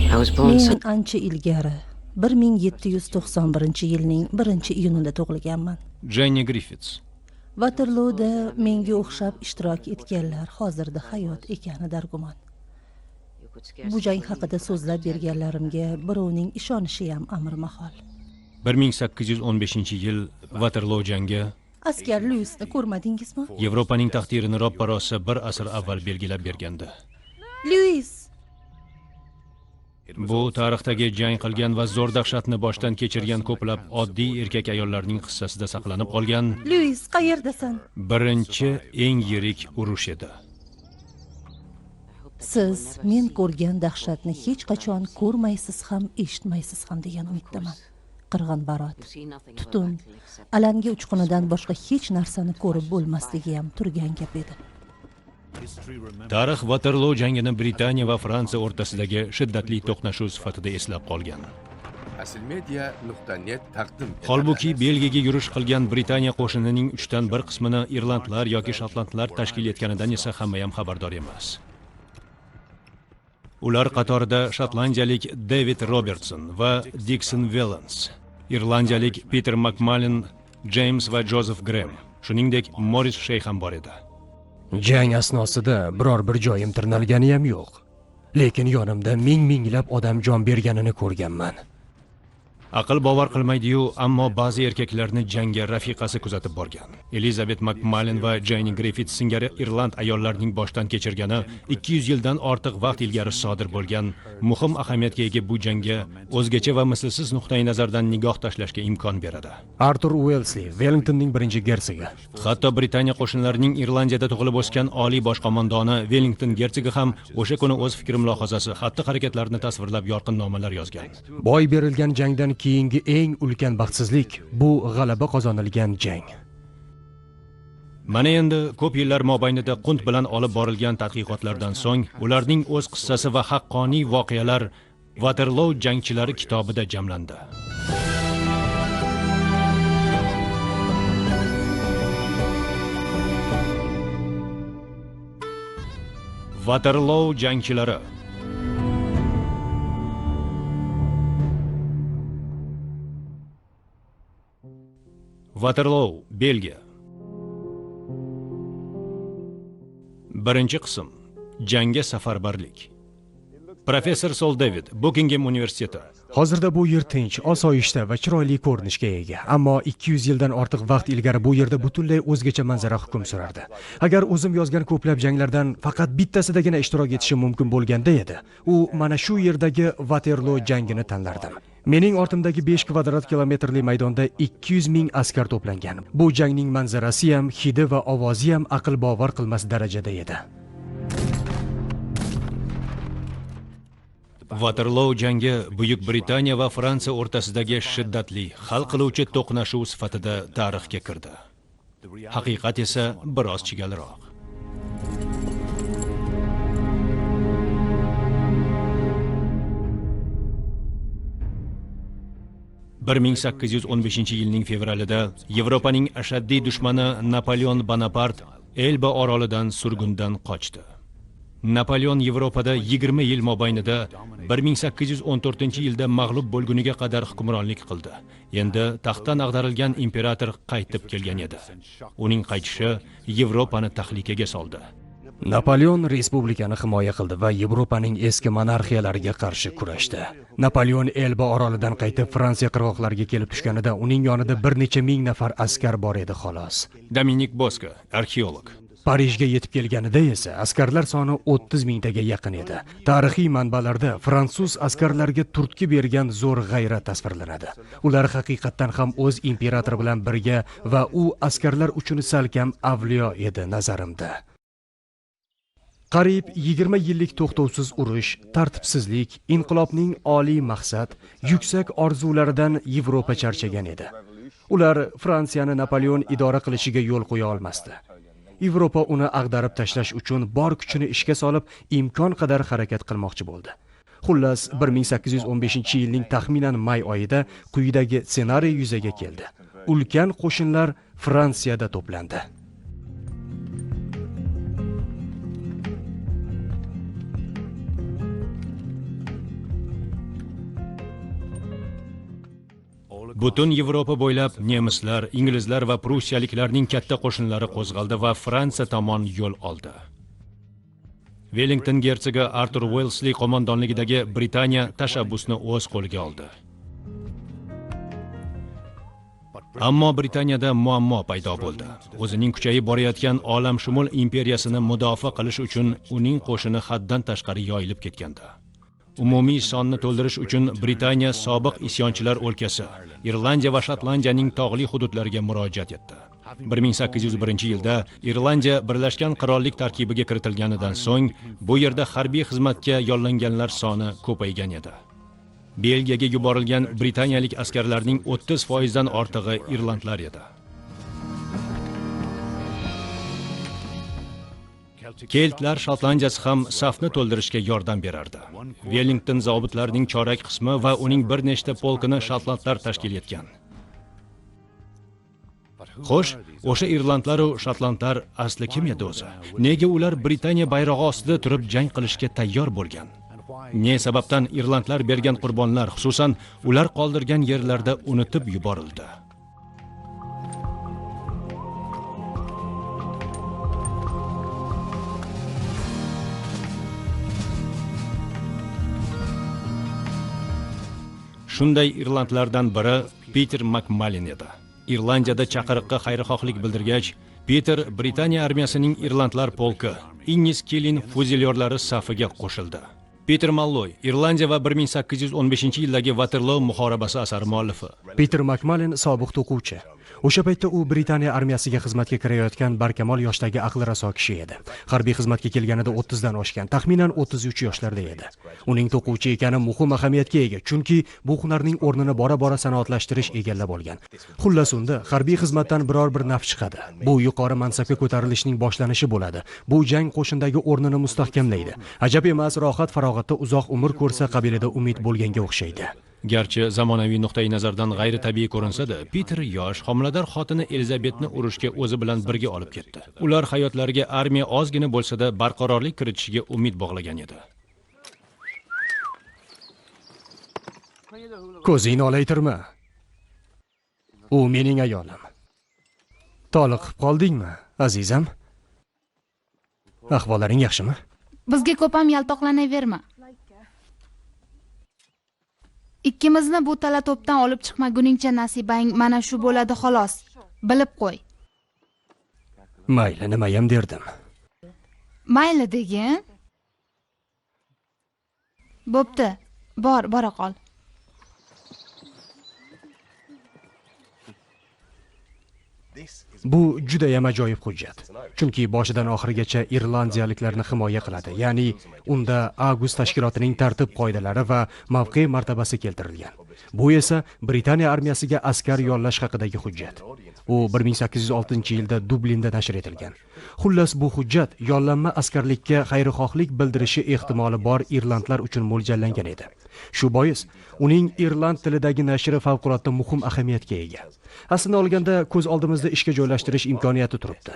Men ancha ilgari 1791-yilning 1-iyunida tug'ilganman. Jenni Griffiths. Vaterlooda menga o'xshab ishtirok etganlar hozirda hayot ekani dargumon. Bu jang haqida so'zlab berganlarimga birovning ishonishi ham amr mahol. 1815-yil Vaterloo jangi. Askar Luisni ko'rmadingizmi? Yevropaning taqdirini roppa-rosa bir asr avval belgilab bergandi. Luis! Bu tarixdagi jang qilgan va zo'r dahshatni boshdan kechirgan ko'plab oddiy erkak ayollarning qissasida saqlanib qolgan. Luis, qayerdasan? Birinchi eng yirik urush edi. Siz men ko'rgan dahshatni hech qachon ko'rmaysiz ham, eshitmaysiz ham degan umiddaman. Qirg'inbarot, tutun, alanga uchqunidan boshqa hech narsani ko'rib bo'lmasligi ham turgan gap edi. Tarix Vaterloo jangini Britaniya va Fransiya o'rtasidagi shiddatli to'qnashuv sifatida eslab qolgan. Holbuki Belgiyaga yurish qilgan Britaniya qo'shinining 1/3 qismini irlandlar yoki shotlandlar tashkil etganidan esa hamma ham xabardor emas. Ular qatorida shotlandiyalik David Robertson va Dikson Wellens, irlandiyalik Peter McMullen, James va Joseph Graham, shuningdek Morris Shey ham bor edi. Jang asnosida biror bir joyim tirnalgani ham yo'q. Lekin yonimda ming-minglab odam jon berganini ko'rganman. Aql bovar qilmaydi-yu, ammo ba'zi erkaklarni jangga rafiqasi kuzatib borgan. Elizabet McMullen va Jenni Griffiths singari irland ayollarining boshdan kechirgani 200 yildan ortiq vaqt ilgari sodir bo'lgan muhim ahamiyatga ega bu jangga o'zgacha va mislsiz nuqtai nazardan nigoh tashlashga imkon beradi. Arthur Wellesley, Wellingtonning birinchi gersogi. Hatto Britaniya qo'shinlarining Irlandiyada tug'ilib o'sgan oliy bosh qo'mondoni Wellington gersogi ham o'sha kuni o'z fikr mulohazasi, xatti-harakatlarini tasvirlab yorqin nomalar yozgan. Boy berilgan jangdan keyingi eng ulkan baxtsizlik bu g'alaba qozonilgan jang. Mana endi ko'p yillar mobaynida qunt bilan olib borilgan tadqiqotlardan so'ng ularning o'z qissasi va haqqoniy voqealar Vaterloo jangchilari kitobida jamlandi. Vaterloo jangchilari. Vaterloo, Belgiya. Birinchi qism. Jangga safarbarlik. Professor Sol David, Buckingham universiteti. Hozirda bu yer tinch, osoyishta va chiroyli ko'rinishga ega. Ammo 200 yildan ortiq vaqt ilgari bu yerda butunlay o'zgacha manzara hukm surardi. Agar o'zim yozgan ko'plab janglardan faqat bittasidagina ishtirok etishim mumkin bo'lganda edi, u mana shu yerdagi Vaterloo jangini tanlardim. Mening ortimdagi 5 kvadrat kilometrli maydonda 200 ming askar to'plangan. Bu jangning manzarasi ham, hidi va ovozi ham aql bovar qilmas darajada edi. Vaterloo jangi Buyuk Britaniya va Fransiya o'rtasidagi shiddatli, hal qiluvchi to'qnashuv sifatida tarixga kirdi. Haqiqat esa biroz chigalroq. ...1815-yilning fevralida Yevropaning ashaddiy dushmani Napoleon Bonapart Elba orolidan surgundan qochdi. Napoleon Yevropada 20 yil mobaynida 1814-yilda mag'lub bo'lguniga qadar hukmronlik qildi. Endi taxtdan ag'darilgan imperator qaytib kelgan edi. Uning qaytishi Yevropani tahlikaga soldi. Napoleon respublikani himoya qildi va Yevropaning eski monarxiyalariga qarshi kurashdi. Napoleon Elba orolidan qaytib Fransiya qirg'oqlariga kelib tushganida uning yonida bir necha ming nafar askar bor edi xolos. Dominik Bosko, arxeolog. Parijga yetib kelganida esa askarlar soni 30 mingtaga yaqin edi. Tarixiy manbalarda fransuz askarlarga turtki bergan zo'r g'ayrat tasvirlanadi. Ular haqiqatdan ham o'z imperator bilan birga va u askarlar uchun salkam avliyo edi nazarimda. Qariyb 20 yillik to'xtovsiz urush, tartibsizlik, inqilobning oliy maqsad, yuksak orzularidan Yevropa charchagan edi. Ular Fransiyani Napoleon idora qilishiga yo'l qo'ya olmasdi. Yevropa uni ag'darib tashlash uchun bor kuchini ishga solib, imkon qadar harakat qilmoqchi bo'ldi. Xullas, 1815-yilning taxminan may oyida quyidagi ssenariy yuzaga keldi. Ulkan qo'shinlar Fransiyada to'plandi. Butun Yevropa bo'ylab nemislar, inglizlar va prussiyaliklarning katta qo'shinlari qo'zg'aldi va Fransiya tomon yo'l oldi. Wellington gersogi Arthur Wellesley qo'mondonligidagi Britaniya tashabbusni o'z qo'liga oldi. Ammo Britaniyada muammo paydo bo'ldi. O'zining kuchayib borayotgan olamshumul imperiyasini mudofaa qilish uchun uning qo'shini haddan tashqari yoyilib ketgandi. Umumiy sonni to'ldirish uchun Britaniya sobiq isyonchilar o'lkasi Irlandiya va Shotlandiyaning tog'li hududlariga murojaat etdi. 1801-yilda Irlandiya Birlashgan Qirollik tarkibiga kiritilganidan so'ng bu yerda harbiy xizmatga yollanganlar soni ko'paygan edi. Belgiyaga yuborilgan britaniyalik askarlarning 30% dan ortig'i irlandlar edi. Keltlar Shotlandiyasi ham safni to'ldirishga yordam berardi. Wellington zobitlarining chorak qismi va uning bir nechta polkini shotlandlar tashkil etgan. Xo'sh, o'sha irlandlar va shotlandlar asli kim edi o'zi? Nega ular Britaniya bayrog'i ostida turib jang qilishga tayyor bo'lgan? Ne sababdan irlandlar bergan qurbonlar, xususan ular qoldirgan yerlarda unutib yuborildi? Shunday irlandlardan biri Peter Makmalin edi. Irlandiyada chaqiriqqa xayrixohlik bildirgach, Peter Britaniya armiyasining irlandlar polki Inniskillin fuzilyerlari safiga qo'shildi. Peter Malloy, Irlandiya va 1815-yildagi Waterloo muhorabasi asari muallifi. Peter Makmalin sobiq to'quvchi. O'sha paytda u Britaniya armiyasiga xizmatga kirayotgan barkamol yoshdagi aqli raso kishi edi. Harbiy xizmatga kelganida 30 dan oshgan, taxminan 33 yoshlarda edi. Uning to'quvchi ekani muhim ahamiyatga ega, chunki bu hunarning o'rnini bora-bora sanoatlashtirish egallab olgan. Xullas, unda harbiy xizmatdan biror bir naf chiqadi. Bu yuqori mansabga ko'tarilishning boshlanishi bo'ladi. Bu jang qo'shindagi o'rnini mustahkamlaydi. Ajab emas, rohat farog'atda uzoq umr ko'rsa qabilada umid bo'lganga o'xshaydi. Garchi zamonaviy nuqtai nazardan g'ayritabiiy ko'rinsa-da, Peter yosh, homilador xotini Elizabetni urushga o'zi bilan birga olib ketdi. Ular hayotlariga armiya ozgina bo'lsa-da barqarorlik kiritishiga umid bog'lagan edi. Ko'zingni olaytirma. U mening ayolim. Toliqib qoldingmi, azizam? Ahvollaring yaxshimi? Bizga ko'p ham yaltoqlanaverma. Ikkimizni bu tala to'pdan olib chiqmaguningcha nasibang mana shu bo'ladi xolos. Bilib qo'y. Mayli, nimayam derdim. Mayli degin. Bo'pti. Bor, bora qol. Bu juda ham ajoyib hujjat. Chunki boshidan oxirigacha irlandiyaliklarni himoya qiladi. Ya'ni unda Avgust tashkilotining tartib qoidalari va mavqe martabasi keltirilgan. Bu esa Britaniya armiyasiga askar yollash haqidagi hujjat. U 1806-yilda Dublinda nashr etilgan. Xullas, bu hujjat yollanma askarlikka xayrixohlik bildirishi ehtimoli bor irlandlar uchun mo'ljallangan edi. Shu bois uning irland tilidagi nashri favqulodda muhim ahamiyatga ega. Aslini olganda ko'z oldimizda ishga joylashtirish imkoniyati turibdi.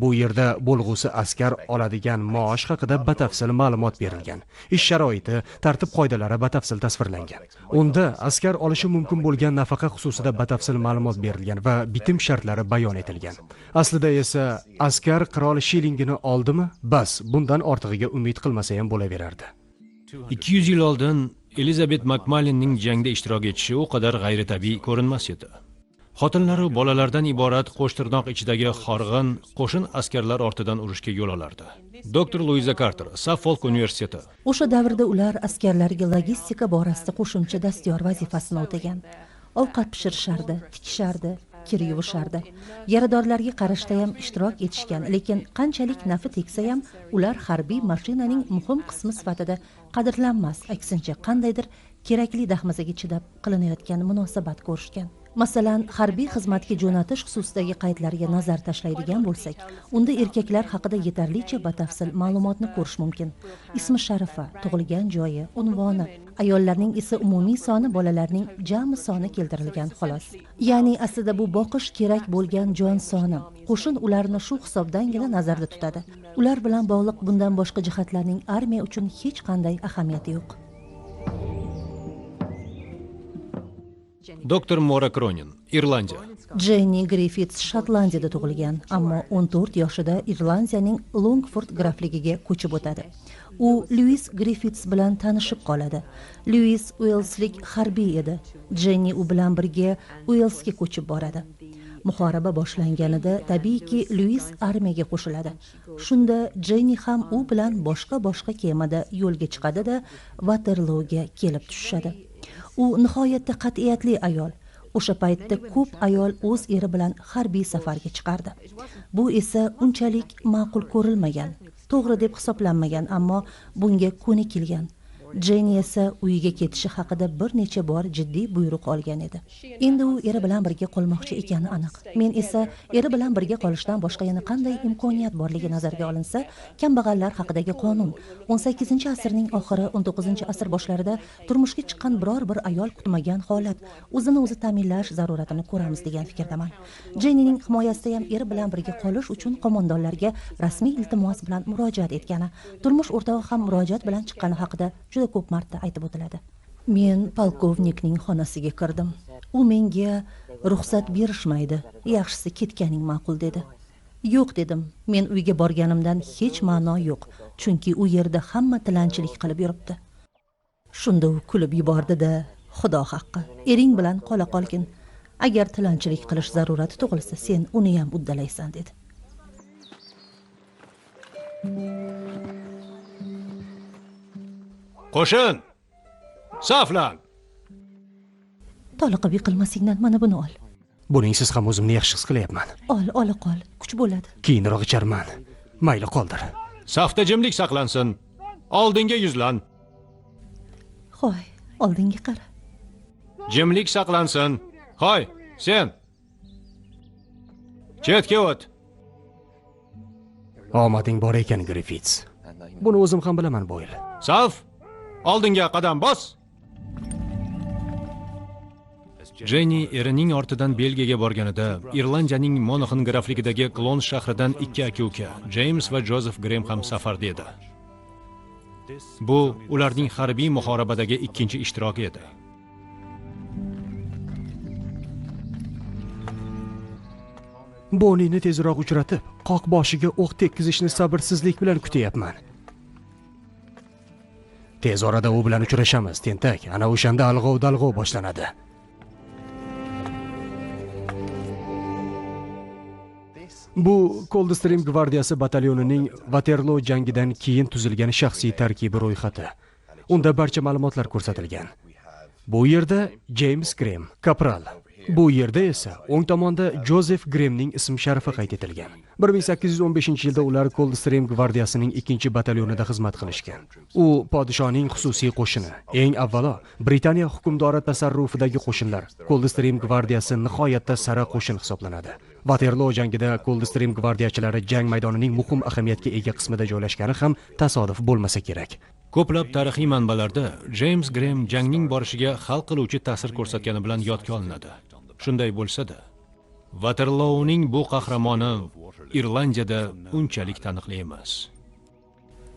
Bu yerda bo'lg'usi askar oladigan maosh haqida batafsil ma'lumot berilgan. Ish sharoiti, tartib qoidalari batafsil tasvirlangan. Unda askar olishi mumkin bo'lgan nafaqa xususida batafsil ma'lumot berilgan va bitim shartlari bayon etilgan. Aslida esa askar qirol shillingini oldimi, bas, bundan ortig'iga umid qilmasa ham bo'laverardi. 200 yil oldin Elizabet Makmalinning jangda ishtirok etishi u qadar g'ayritabiiy ko'rinmas edi. Xotinlari bolalardan iborat qo'shtirnoq ichidagi horg'in qo'shin askarlar ortidan urushga yo'l olardi. Doktor Luiza Carter, Suffolk universiteti. O'sha davrda ular askarlarga logistika borasida qo'shimcha dastyor vazifasini o'tagan. Ovqat pishirishardi, tikishardi, kir yuvishardi. Yaradorlarga qarashda ham ishtirok etishgan, lekin qanchalik nafi tegsa ham ular harbiy mashinaning muhim qismi sifatida qadrlanmas, aksincha qandaydir kerakli dahmazaga chidab qilinayotgan munosabat ko'rishgan. Masalan, harbiy xizmatga jo'natish xususidagi qaydlarga nazar tashlaydigan bo'lsak, unda erkaklar haqida yetarlicha batafsil ma'lumotni ko'rish mumkin. Ismi sharifi, tug'ilgan joyi, unvoni, ayollarning esa umumiy soni, bolalarning jami soni keltirilgan xolos. Ya'ni aslida bu boqish kerak bo'lgan jon soni. Qo'shin ularni shu hisobdangina nazarda tutadi. Ular bilan bog'liq bundan boshqa jihatlarning armiya uchun hech qanday ahamiyati yo'q. Doktor Mora Kronin, Irlandiya. Jenni Griffiths Shotlandiyada tug'ilgan, ammo 14 yoshida Irlandiyaning Longford grafligiga ko'chib o'tadi. U Lewis Griffiths bilan tanishib qoladi. Lewis Uelslik harbiy edi. Jenni u bilan birga Uelsga ko'chib boradi. Muhoraba boshlanganida tabiiyki Lewis armiyaga qo'shiladi. Shunda Jenni ham u bilan boshqa kemada yo'lga chiqadi-da, Waterlooga kelib tushadi. U nihoyatda qat'iyatli ayol. O'sha paytda ko'p ayol o'z eri bilan harbiy safarga chiqardi. Bu esa unchalik ma'qul ko'rilmagan, to'g'ri deb hisoblanmagan, ammo bunga ko'nikilgan. Jenni esa uyiga ketishi haqida bir necha bor jiddiy buyruq olgan edi. Endi u eri bilan birga qolmoqchi ekani aniq. Men esa eri bilan birga qolishdan boshqa yana qanday imkoniyat borligi nazarga olinsa, kambag'allar haqidagi qonun 18-asrning oxiri, 19-asr boshlarida turmushga chiqqan biror bir ayol kutmagan holat, o'zini o'zi ta'minlash zaruratini ko'ramiz degan fikrdaman. Jennining himoyasida ham eri bilan birga qolish uchun qo'mondonlarga rasmiy iltimos bilan murojaat etgani, turmush o'rtog'i ham murojaat bilan chiqqani haqida juda ko'p marta aytib o'tiladi. Men polkovnikning xonasiga kirdim. U menga ruxsat berishmaydi, yaxshisi ketganing ma'qul dedi. Yo'q dedim, men uyga borganimdan hech ma'no yo'q, chunki u yerda hamma tilanchilik qilib yuribdi. Shunda u kulib yubordi-da, xudo haqqi, ering bilan qola qolgin. Agar tilanchilik qilish zarurati tug'ilsa, sen uni ham uddalaysan dedi. Qo'shin! Saflan! Toliqib yiqilmasingdan mana buni ol. Buningsiz ham o'zimni yaxshi his qilyapman. Ol, ola qol, kuch bo'ladi. Keyinroq icharman. Mayli, qoldir. Safda jimlik saqlansin. Oldinga yuzlan. Hoy, oldinga qara. Jimlik saqlansin. Hoy, sen. Chetga o't. Omading bor ekan, Griffiths. Buni o'zim ham bilaman, Boyl. Saf! Oldinga qadam bos. Jenni erining ortidan Belgiyaga borganida Irlandiyaning Monaxen grafligidagi Klon shahridan ikki aka-uka, James va Joseph Graham ham safarda edi. Bu ularning harbiy muhorabadagi ikkinchi ishtiroki edi. Bonini tezroq uchratib, qoq boshiga o'q tekkizishni sabrsizlik bilan kutyapman. Tez orada u bilan uchrashamiz, tentak. Ana o'shanda alg'ov-dalg'ov boshlanadi. Bu Coldstream gvardiyasi batalyonining Waterloo jangidan keyin tuzilgan shaxsiy tarkibi ro'yxati. Unda barcha ma'lumotlar ko'rsatilgan. Bu yerda James Graham, kapral. Bu yerda esa o'ng tomonda Joseph Grahamning ism-sharifi qayd etilgan. 1815-yilda ular Coldstream gvardiyasining 2-batalyonida xizmat qilishgan. U podshoning xususiy qo'shini. Eng avvalo Britaniya hukmdori tasarrufidagi qo'shinlar. Coldstream gvardiyasi nihoyatda sara qo'shin hisoblanadi. Waterloo jangida Coldstream gvardiyachilari jang maydonining muhim ahamiyatga ega qismida joylashgani ham tasodif bo'lmasa kerak. Ko'plab tarixiy manbalarda James Graham jangning borishiga hal qiluvchi ta'sir ko'rsatgani bilan yodga olinadi. Shunday bo'lsa-da, Waterlooning bu qahramoni Irlandiyada unchalik taniqli emas.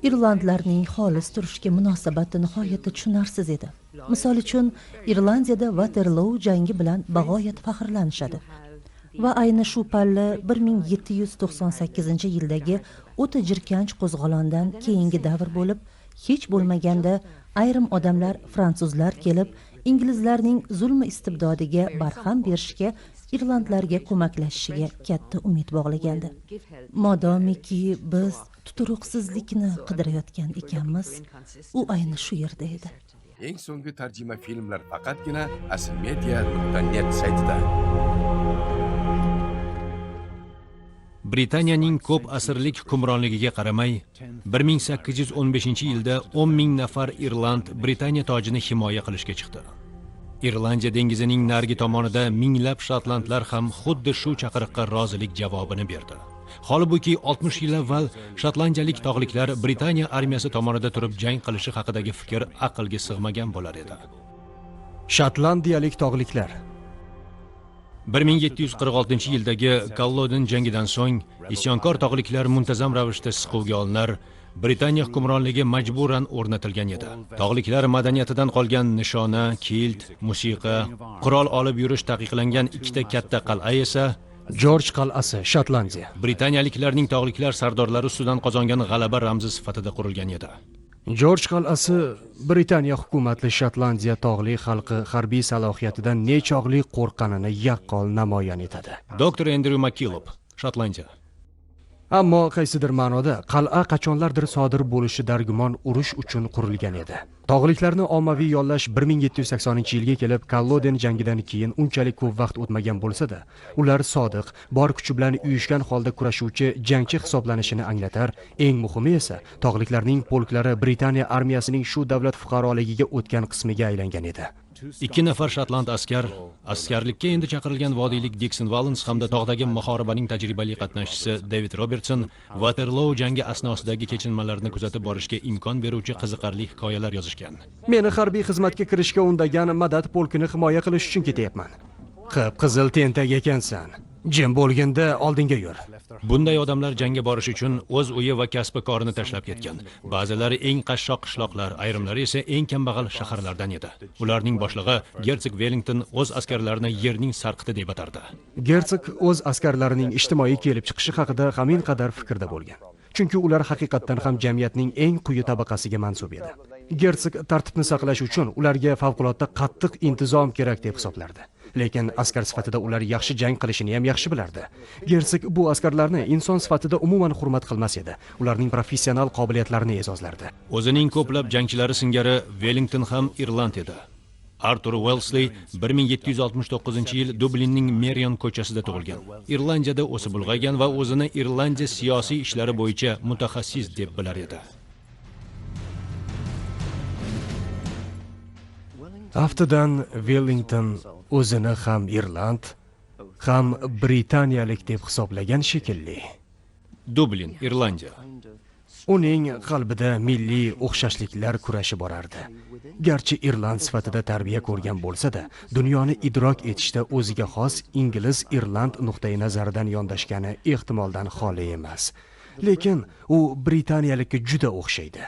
Irlandlarning xolis turishga munosabati nihoyatda tushunarsiz edi. Misol uchun, Irlandiyada Waterloo jangi bilan bag'oyat faxrlanishadi. Va ayni shu palla 1798-yildagi o'ta jirkanch qo'zg'olondan keyingi davr bo'lib, hech bo'lmaganda ayrim odamlar fransuzlar kelib inglizlarning zulmi istibdodiga barham berishga irlandlarga ko'maklashishiga katta umid bog'lagandi. Modomiki biz tuturuqsizlikni qidirayotgan ekanmiz, u ayni shu yerda edi. Eng so'nggi tarjima filmlar faqatgina asrmedia.net saytida. Britaniyaning ko'p asrlik hukmronligiga qaramay, 1815-yilda 10 ming nafar irland Britaniya tojini himoya qilishga chiqdi. Irlandiya dengizining narigi tomonida minglab shotlandlar ham xuddi shu chaqiriqqa rozilik javobini berdi. Holbuki 60 yil avval shotlandiyalik tog'liklar Britaniya armiyasi tomonida turib jang qilishi haqidagi fikr aqlga sig'magan bo'lar edi. Shotlandiyalik tog'liklar 1746-yildagi Culloden jangidan so'ng isyonkor tog'liklar muntazam ravishda siquvga olinar, Britaniya hukmronligi majburan o'rnatilgan edi. Tog'liklar madaniyatidan qolgan nishona, kilt, musiqa, qurol olib yurish taqiqlangan ikkita katta qal'a esa Jorj qal'asi, Shotlandiya. Britaniyaliklarning tog'liklar sardorlari ustidan qozongan g'alaba ramzi sifatida qurilgan edi. Jorj qal'asi Britaniya hukumatli Shotlandiya tog'li xalqi harbiy salohiyatidan nechog'li qo'rqqanini yaqqol namoyon etadi. Doktor Endryu Makkillop, Shotlandiya. Ammo qaysidir ma'noda qal'a qachonlardir sodir bo'lishi dargumon urush uchun qurilgan edi. Tog'liklarni ommaviy yollash 1780-yilga kelib Kalloden jangidan keyin unchalik ko'p vaqt o'tmagan bo'lsa-da, ular sodiq, bor kuchi bilan uyushgan holda kurashuvchi jangchi hisoblanishini anglatar. Eng muhimi esa tog'liklarning polklari Britaniya armiyasining shu davlat fuqaroligiga o'tgan qismiga aylangan edi. Ikki nafar shotland askar, askarlikka endi chaqirilgan vodiylik Dikson Valens hamda tog'dagi muhorabaning tajribali qatnashchisi David Robertson Waterloo jangi asnosidagi kechinmalarni kuzatib borishga imkon beruvchi qiziqarli hikoyalar yozishgan. Meni harbiy xizmatga kirishga undagan madad polkini himoya qilish uchun ketyapman. Qip-qizil tentak ekansan. Jim bo'lganda oldinga yur. Bunday odamlar jangga borish uchun o'z uyi va kasbi korini tashlab ketgan. Ba'zilari eng qashshoq qishloqlar, ayrimlari esa eng kambag'al shaharlardan edi. Ularning boshlig'i Gersog Wellington o'z askarlarini yerning sarqiti deb atardi. Gersog o'z askarlarining ijtimoiy kelib chiqishi haqida hamin qadar fikrda bo'lgan. Chunki ular haqiqatdan ham jamiyatning eng quyi tabaqasiga mansub edi. Gersog tartibni saqlash uchun ularga favqulodda qattiq intizom kerak deb hisoblardi. Lekin askar sifatida ular yaxshi jang qilishini ham yaxshi bilardi. Gersog bu askarlarni inson sifatida umuman hurmat qilmas edi. Ularning professional qobiliyatlarini e'zozlardi. O'zining ko'plab jangchilari singari Wellington ham irland edi. Arthur Wellesley 1769-yil Dublinning Merion ko'chasida tug'ilgan. Irlandiyada o'sib ulg'aygan va o'zini Irlandiya siyosiy ishlari bo'yicha mutaxassis deb bilar edi. Aftidan Wellington o'zini ham irland, ham britaniyalik deb hisoblagan shekilli. Dublin, Irlandiya. Uning qalbida milliy o'xshashliklar kurashi borardi. Garchi irland sifatida tarbiya ko'rgan bo'lsa-da, dunyoni idrok etishda o'ziga xos ingliz-irland nuqtai nazaridan yondashgani ehtimoldan xoli emas. Lekin u britaniyalikka juda o'xshaydi.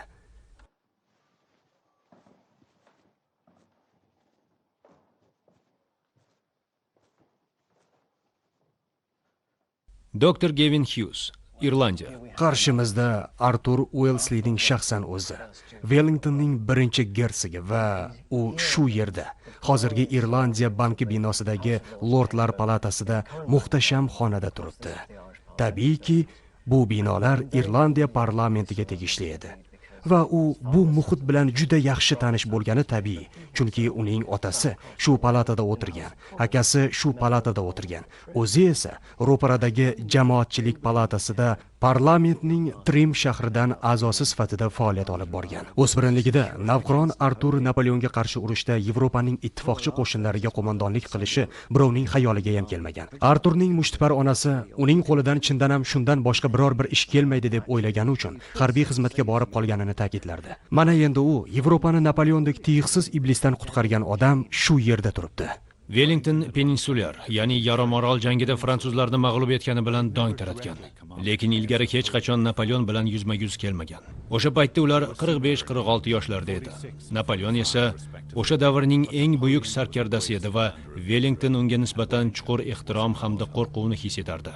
Doktor Gavin Hughes, Irlandiya. Qarshimizda Arthur Uelsleyning shaxsan o'zi, Wellingtonning birinchi gersogi va u shu yerda, hozirgi Irlandiya banki binosidagi Lordlar palatasida muhtasham xonada turibdi. Tabiiyki, bu binolar Irlandiya parlamentiga tegishli edi. Va u bu muhit bilan juda yaxshi tanish bo'lgani tabiiy, chunki uning otasi shu palatada o'tirgan, akasi shu palatada o'tirgan, o'zi esa ro'paradagi jamoatchilik palatasida parlamentning Trim shahridan a'zosi sifatida faoliyat olib borgan. O'spirinligida navqiron Artur Napoleonga qarshi urushda Yevropaning ittifoqchi qo'shinlariga qo'mondonlik qilishi birovning xayoliga ham kelmagan. Arturning mushtipar onasi uning qo'lidan chindan ham shundan boshqa biror bir ish kelmaydi deb o'ylagani uchun harbiy xizmatga borib qolganini ta'kidlardi. Mana endi u Yevropani Napoleondek tiyiqsiz iblisdan qutqargan odam shu yerda turibdi. Wellington peninsulyar, ya'ni yarimorol jangida fransuzlarni mag'lub etgani bilan dong taratgan. Lekin ilgari hech qachon Napoleon bilan yuzma-yuz kelmagan. O'sha paytda ular 45-46 yoshlarda edi. Napoleon esa o'sha davrning eng buyuk sarkardasi edi va Wellington unga nisbatan chuqur ehtirom hamda qo'rquvni his etardi.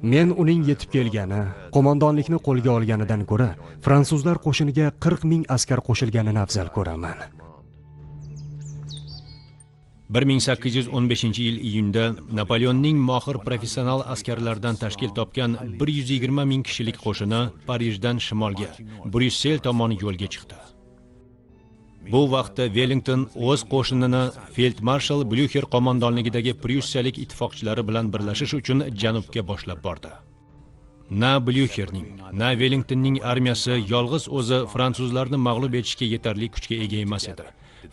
Men uning yetib kelgani, qo'mondonlikni qo'lga olganidan ko'ra, fransuzlar qo'shiniga 40 ming askar qo'shilganini afzal ko'raman. 1815-yil iyunda Napoleonning mohir professional askarlardan tashkil topgan 120 ming kishilik qo'shini Parijdan shimolga, Bryussel tomon yo'lga chiqdi. Bu vaqtda Wellington o'z qo'shinini feldmarshal Blyuxer qo'mondonligidagi prussiyalik ittifoqchilari bilan birlashish uchun janubga boshlab bordi. Na Blyuxerning, na Wellingtonning armiyasi yolg'iz o'zi fransuzlarni mag'lub etishga yetarli kuchga ega emas edi.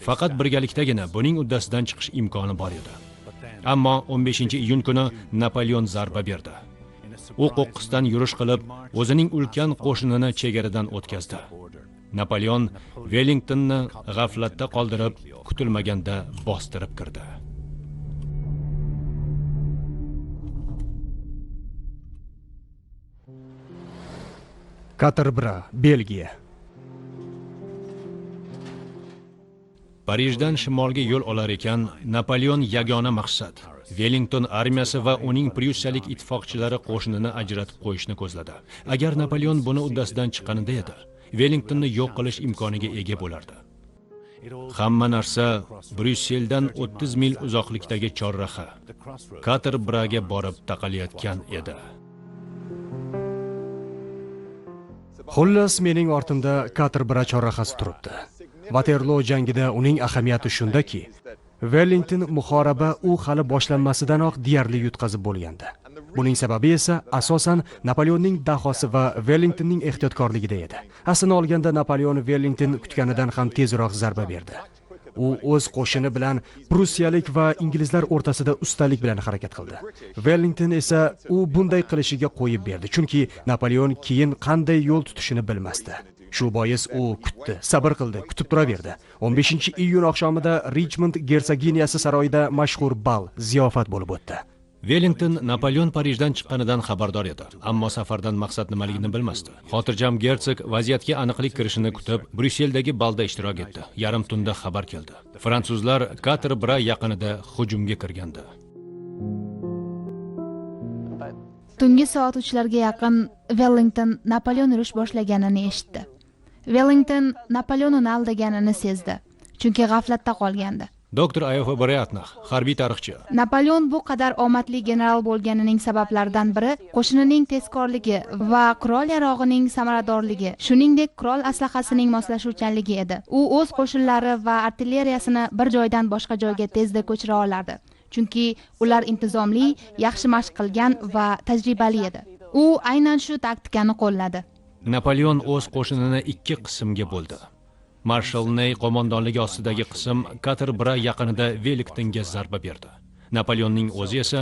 Faqat birgalikdagina buning uddasidan chiqish imkoni bor edi. Ammo 15-iyun kuni Napoleon zarba berdi. U qo'qqisdan yurish qilib, o'zining ulkan qo'shinini chegaradan o'tkazdi. Napoleon Wellingtonni g'aflatda qoldirib, kutilmaganda bostirib kirdi. Quatre-Bras, Belgiya. Parijdan shimolga yo'l olar ekan, Napoleon yagona maqsad Wellington armiyasi va uning prussiyalik ittifoqchilari qo'shinini ajratib qo'yishni ko'zladi. Agar Napoleon buni uddasidan chiqqanida edi, Wellingtonni yo'q qilish imkoniga ega bo'lardi. Hamma narsa Bryusseldan 30 mil uzoqlikdagi chorraha Quatre-Brasga borib taqalayotgan edi. Xullas, mening ortimda Quatre-Bras chorrahasi turibdi. Waterloo jangida uning ahamiyati shundaki, Wellington muhoraba u hali boshlanmasidanoq deyarli yutqazib bo'lgandi. Buning sababi esa asosan Napoleonning dahosi va Wellingtonning ehtiyotkorligida edi. Aslini olganda Napoleon Wellington kutganidan ham tezroq zarba berdi. U o'z qo'shini bilan prussiyalik va inglizlar o'rtasida ustalik bilan harakat qildi. Wellington esa u bunday qilishiga qo'yib berdi, chunki Napoleon keyin qanday yo'l tutishini bilmasdi. Shu bois u kutdi, sabr qildi, kutib turaverdi. 15-iyun oqshomida Richmond gersoginiyasi saroyida mashhur bal, ziyofat bo'lib o'tdi. Wellington Napoleon Parijdan chiqqanidan xabardor edi, ammo safardan maqsad nimaligini bilmasdi. Xotirjam gersog vaziyatga aniqlik kirishini kutib, Bryusseldagi balda ishtirok etdi. Yarim tunda xabar keldi. Fransuzlar Quatre-Bras yaqinida hujumga kirgandi. Tungi soat 3 larga yaqin Wellington Napoleon urush boshlaganini eshitdi. Wellington Napoleon uni aldaganini sezdi, chunki g'aflatda qolgandi. Doktor Ayofa Bariatnah, harbiy tarixchi. Napoleon bu qadar omadli general bo'lganining sabablaridan biri qo'shinining tezkorligi va qurol-yarog'ining samaradorligi, shuningdek qurol aslahasining moslashuvchanligi edi. U o'z qo'shinlari va artilleriyasini bir joydan boshqa joyga tezda ko'chira olardi, chunki ular intizomli, yaxshi mashq qilgan va tajribali edi. U aynan shu taktikani qo'lladi. Napoleon o'z qo'shinini ikki qismga bo'ldi. Marshal Ney qo'mondonligi ostidagi qism Quatre-Bras yaqinida Wellingtonga zarba berdi. Napoleonning o'zi esa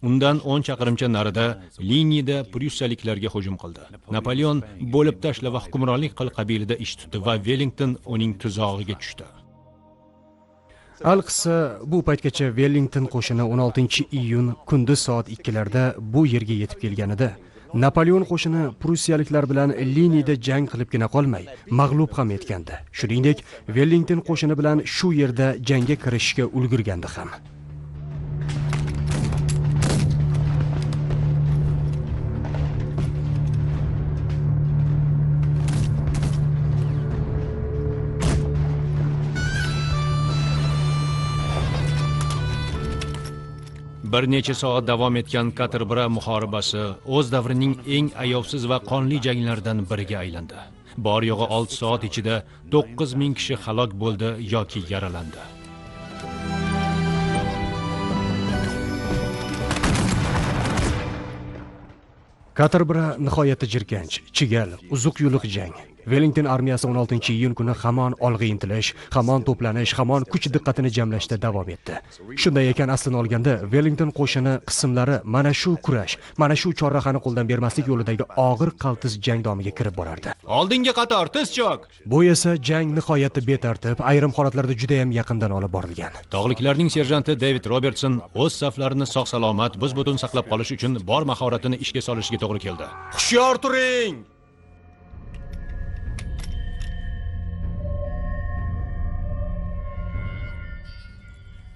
undan 10 chaqirimcha narida Liniyada prussiyaliklarga hujum qildi. Napoleon bo'lib tashla va hukmronlik qil qabilida ish tutdi va Wellington uning tuzog'iga tushdi. Alqissa, bu paytgacha Wellington qo'shini 16-iyun kunduz soat 2 larda bu yerga yetib kelganida Napoleon qo'shini prussiyaliklar bilan Liniyada jang qilibgina qolmay, mag'lub ham etgandi. Shuningdek, Wellington qo'shini bilan shu yerda jangga kirishishga ulgurgandi ham. Bir necha soat davom etgan Quatre-Bras muhoribasi o'z davrining eng ayovsiz va qonli janglaridan biriga aylandi. Bor yo'g'i 6 soat ichida 9000 kishi halok bo'ldi yoki yaralandi. Quatre-Bras nihoyatda jirkanch, chigal, uzuq-yuluq jang. Wellington armiyasi 16-iyun kuni hamon olg'a intilish, hamon to'planish, hamon kuch diqqatini jamlashda davom etdi. Shunday ekan, aslini olganda Wellington qo'shini qismlari mana shu kurash, mana shu chorrahani qo'ldan bermaslik yo'lidagi og'ir qaltis jang domiga kirib borardi. Oldinga qator, tiz cho'k! Bu esa jang nihoyatda betartib, ayrim holatlarda juda ham yaqindan olib borilgan. Tog'liklarning serjanti David Robertson o'z saflarini sog'-salomat, bus-butun saqlab qolish uchun bor mahoratini ishga solishiga to'g'ri keldi. Hushyor turing!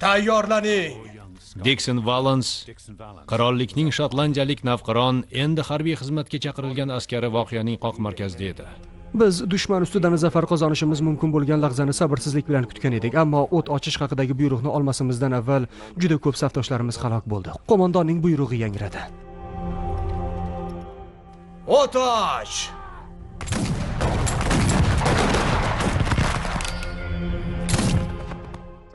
Tayyorlaning! Dixon Valance, qirollikning shotlandiyalik navqiron, endi harbiy xizmatga chaqirilgan askari voqeaning qoq markazida edi. Biz dushman ustidan zafar qozonishimiz mumkin bo'lgan lahzani sabrsizlik bilan kutgan edik, ammo o't ochish haqidagi buyruqni olmasimizdan avval juda ko'p safdoshlarimiz halok bo'ldi. Qo'mondonning buyrug'i yangradi. O't och!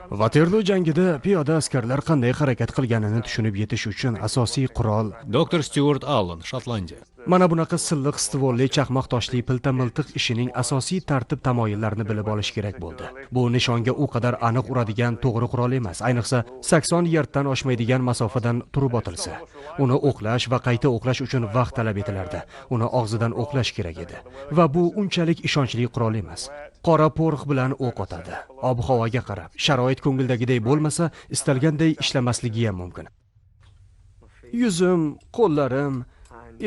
Waterloo jangida piyoda askarlar qanday harakat qilganini tushunib yetish uchun asosiy qurol Doktor Stuart Allen, Shotlandiya. Mana bunaqa silliq stvolli chaqmoq toshli pilta miltiq ishining asosiy tartib tamoyillarini bilib olish kerak bo'ldi. Bu nishonga u qadar aniq uradigan to'g'ri qurol emas, ayniqsa 80 yarddan oshmaydigan masofadan turib otilsa. Uni o'qlash va qayta o'qlash uchun vaqt talab etilardi. Uni og'zidan o'qlash kerak edi va bu unchalik ishonchli qurol emas. Qora porox bilan o'q otadi. Ob-havoga qarab, sharoit ko'ngildagiday bo'lmasa, istalganday ishlamasligi ham mumkin. Yuzim, qo'llarim,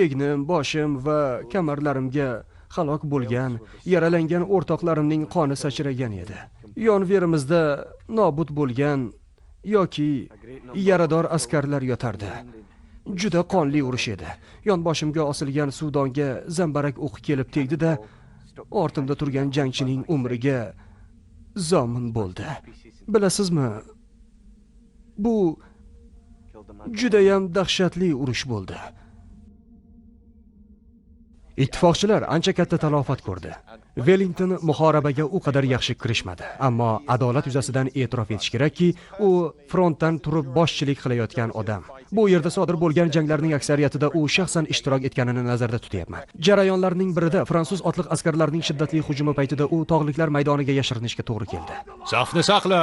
egnim, boshim va kamarlarimga Halok bo'lgan, yaralangan o'rtoqlarimning qoni sachragan edi. Yonverimizda nobud bo'lgan yoki yarador askarlar yotardi. Juda qonli urush edi. Yonboshimga osilgan suvdonga zambarak o'qi kelib tegdi-da, ortimda turgan jangchining umriga zomin bo'ldi. Bilasizmi, bu judayam dahshatli urush bo'ldi. Ittifoqchilar ancha katta talofat ko'rdi. Wellington muhorabaga u qadar yaxshi kirishmadi, ammo adolat yuzasidan e'tirof etish kerakki, u frontdan turib boshchilik qilayotgan odam. Bu yerda sodir bo'lgan janglarning aksariyatida u shaxsan ishtirok etganini nazarda tutyapman. Jarayonlarning birida fransuz otliq askarlarining shiddatli hujumi paytida u tog'liklar maydoniga yashirinishga to'g'ri keldi. Safni saqla!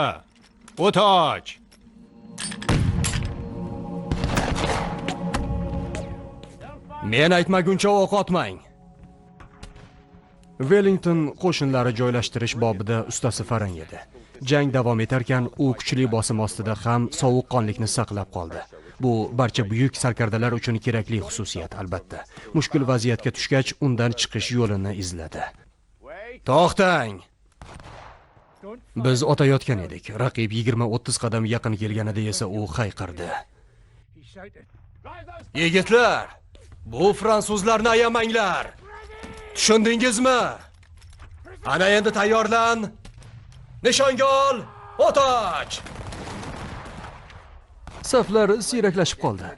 O't och! Men aytmaguncha o'q otmang. Wellington qo'shinlari joylashtirish bobida ustasi farang edi. Jang davom etarkan u kuchli bosim ostida ham sovuqqonlikni saqlab qoldi. Bu barcha buyuk sarkardalar uchun kerakli xususiyat albatta. Mushkul vaziyatga tushgach undan chiqish yo'lini izladi. To'xtang! Biz otayotgan edik. Raqib 20-30 qadam yaqin kelganida esa u hayqirdi. Yigitlar, bu fransuzlarni ayamanglar. Tushundingizmi? Ana endi tayyorlan. Nishonga ol, o't och! Saflar siyraklashib qoldi.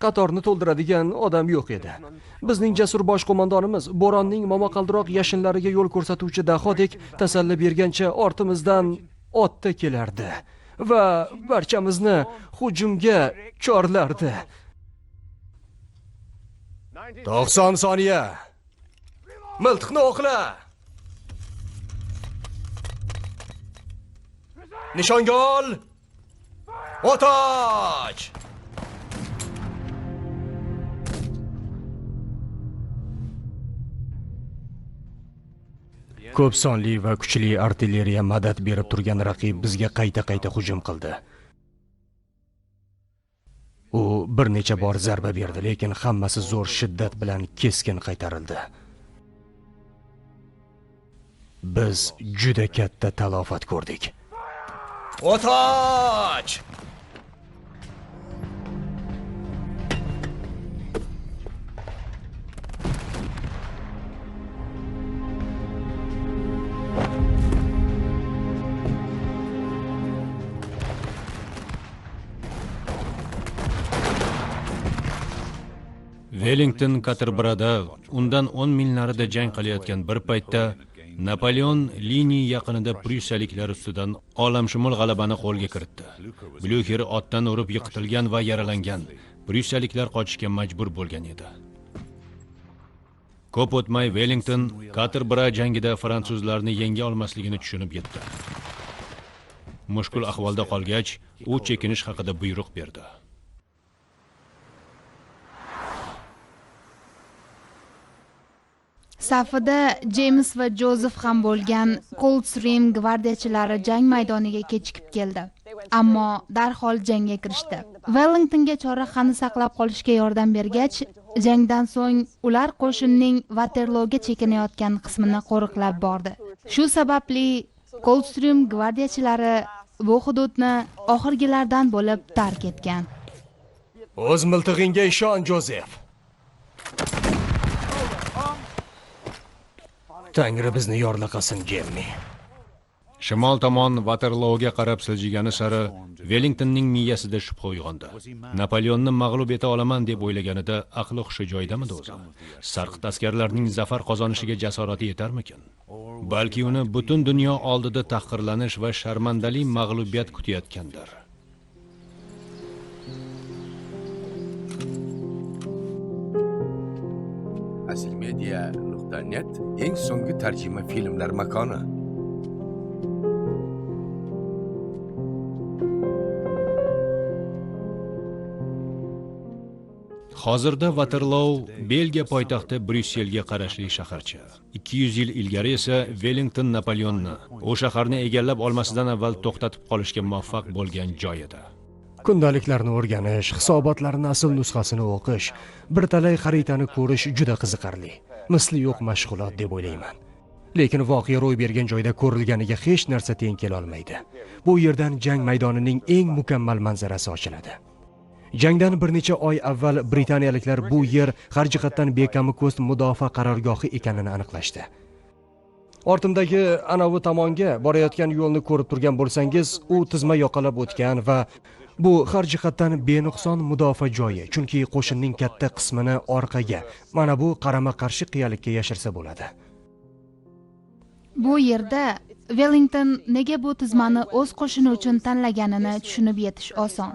Qatorni to'ldiradigan odam yo'q edi. Bizning jasur bosh qo'mondonimiz bo'ronning momaqaldiroq yashinlariga yo'l ko'rsatuvchi dahodek tasalli bergancha ortimizdan otda kelardi va barchamizni hujumga chorlardi. 90 soniya. Miltiqni o'qla. Nishonga ol. O't och! Ko'p sonli va kuchli artilleriya madad berib turgan raqib bizga qayta-qayta hujum qildi. U bir necha bor zarba berdi, lekin hammasi zo'r shiddat bilan keskin qaytarildi. Biz juda katta talofat ko'rdik. O't och! Wellington Katerbrada undan 10 mil narida jang qilayotgan bir paytda Napoleon liniya yaqinida prussiyaliklar ustidan olamshumul g'alabani qo'lga kiritdi. Blyuxer otdan urib yiqitilgan va yaralangan. Prussiyaliklar qochishga majbur bo'lgan edi. Ko'p o'tmay Wellington Katerbra jangida fransuzlarni yenga olmasligini tushunib yetdi. Mushkul ahvolda qolgach, u chekinish haqida buyruq berdi. Safida James va Joseph ham bo'lgan Coldstream gvardiyachilari jang maydoniga kechikib keldi, ammo darhol jangga kirishdi. Wellingtonga chorrahani saqlab qolishga yordam bergach, jangdan so'ng ular qo'shinning Waterlooga chekinayotgan qismini qo'riqlab bordi. Shu sababli Coldstream gvardiyachilari bu hududni oxirgilardan bo'lib tark etgan. O'z miltig'ingga ishon, Joseph. Tangri bizni yorlaqasin, Jemmi. Shimol tomon Waterlooga qarab siljigani sari Wellingtonning miyasida shubha uyg'ondi. Napoleonni mag'lub eta olaman deb o'ylaganida aqli hushi joyidamidi o'zi? Sarqit askarlarning zafar qozonishiga jasorati yetarmikin? Balki uni butun dunyo oldida tahqirlanish va sharmandali mag'lubiyat kutayotgandir. Asilmedia.net eng so'nggi tarjima filmlar makoni. Hozirda Waterloo Belgiya poytaxti Bryusselga qarashli shaharcha. 200 yil ilgari esa Wellington Napoleonni u shaharni egallab olmasidan avval to'xtatib qolishga muvaffaq bo'lgan joy edi. Kundaliklarni o'rganish, hisobotlarni asl nusxasini o'qish, bir talay xaritani ko'rish juda qiziqarli. Misli yo'q mashg'ulot deb o'ylayman. Lekin voqea ro'y bergan joyda ko'rilganiga hech narsa teng kela olmaydi. Bu yerdan jang maydonining eng mukammal manzarasi ochiladi. Jangdan bir necha oy avval britaniyaliklar bu yer har jihatdan bekami ko'st mudofaa qarorgohi ekanini aniqlashdi. Ortimdagi anavi tomonga borayotgan yo'lni ko'rib turgan bo'lsangiz, u tizma yoqalab o'tgan va bu har jihatdan benuqson mudofaa joyi, chunki qo'shinning katta qismini orqaga, mana bu qarama-qarshi qiyalikka yashirsa bo'ladi. Bu yerda Wellington nega bu tizmani o'z qo'shini uchun tanlaganini tushunib yetish oson.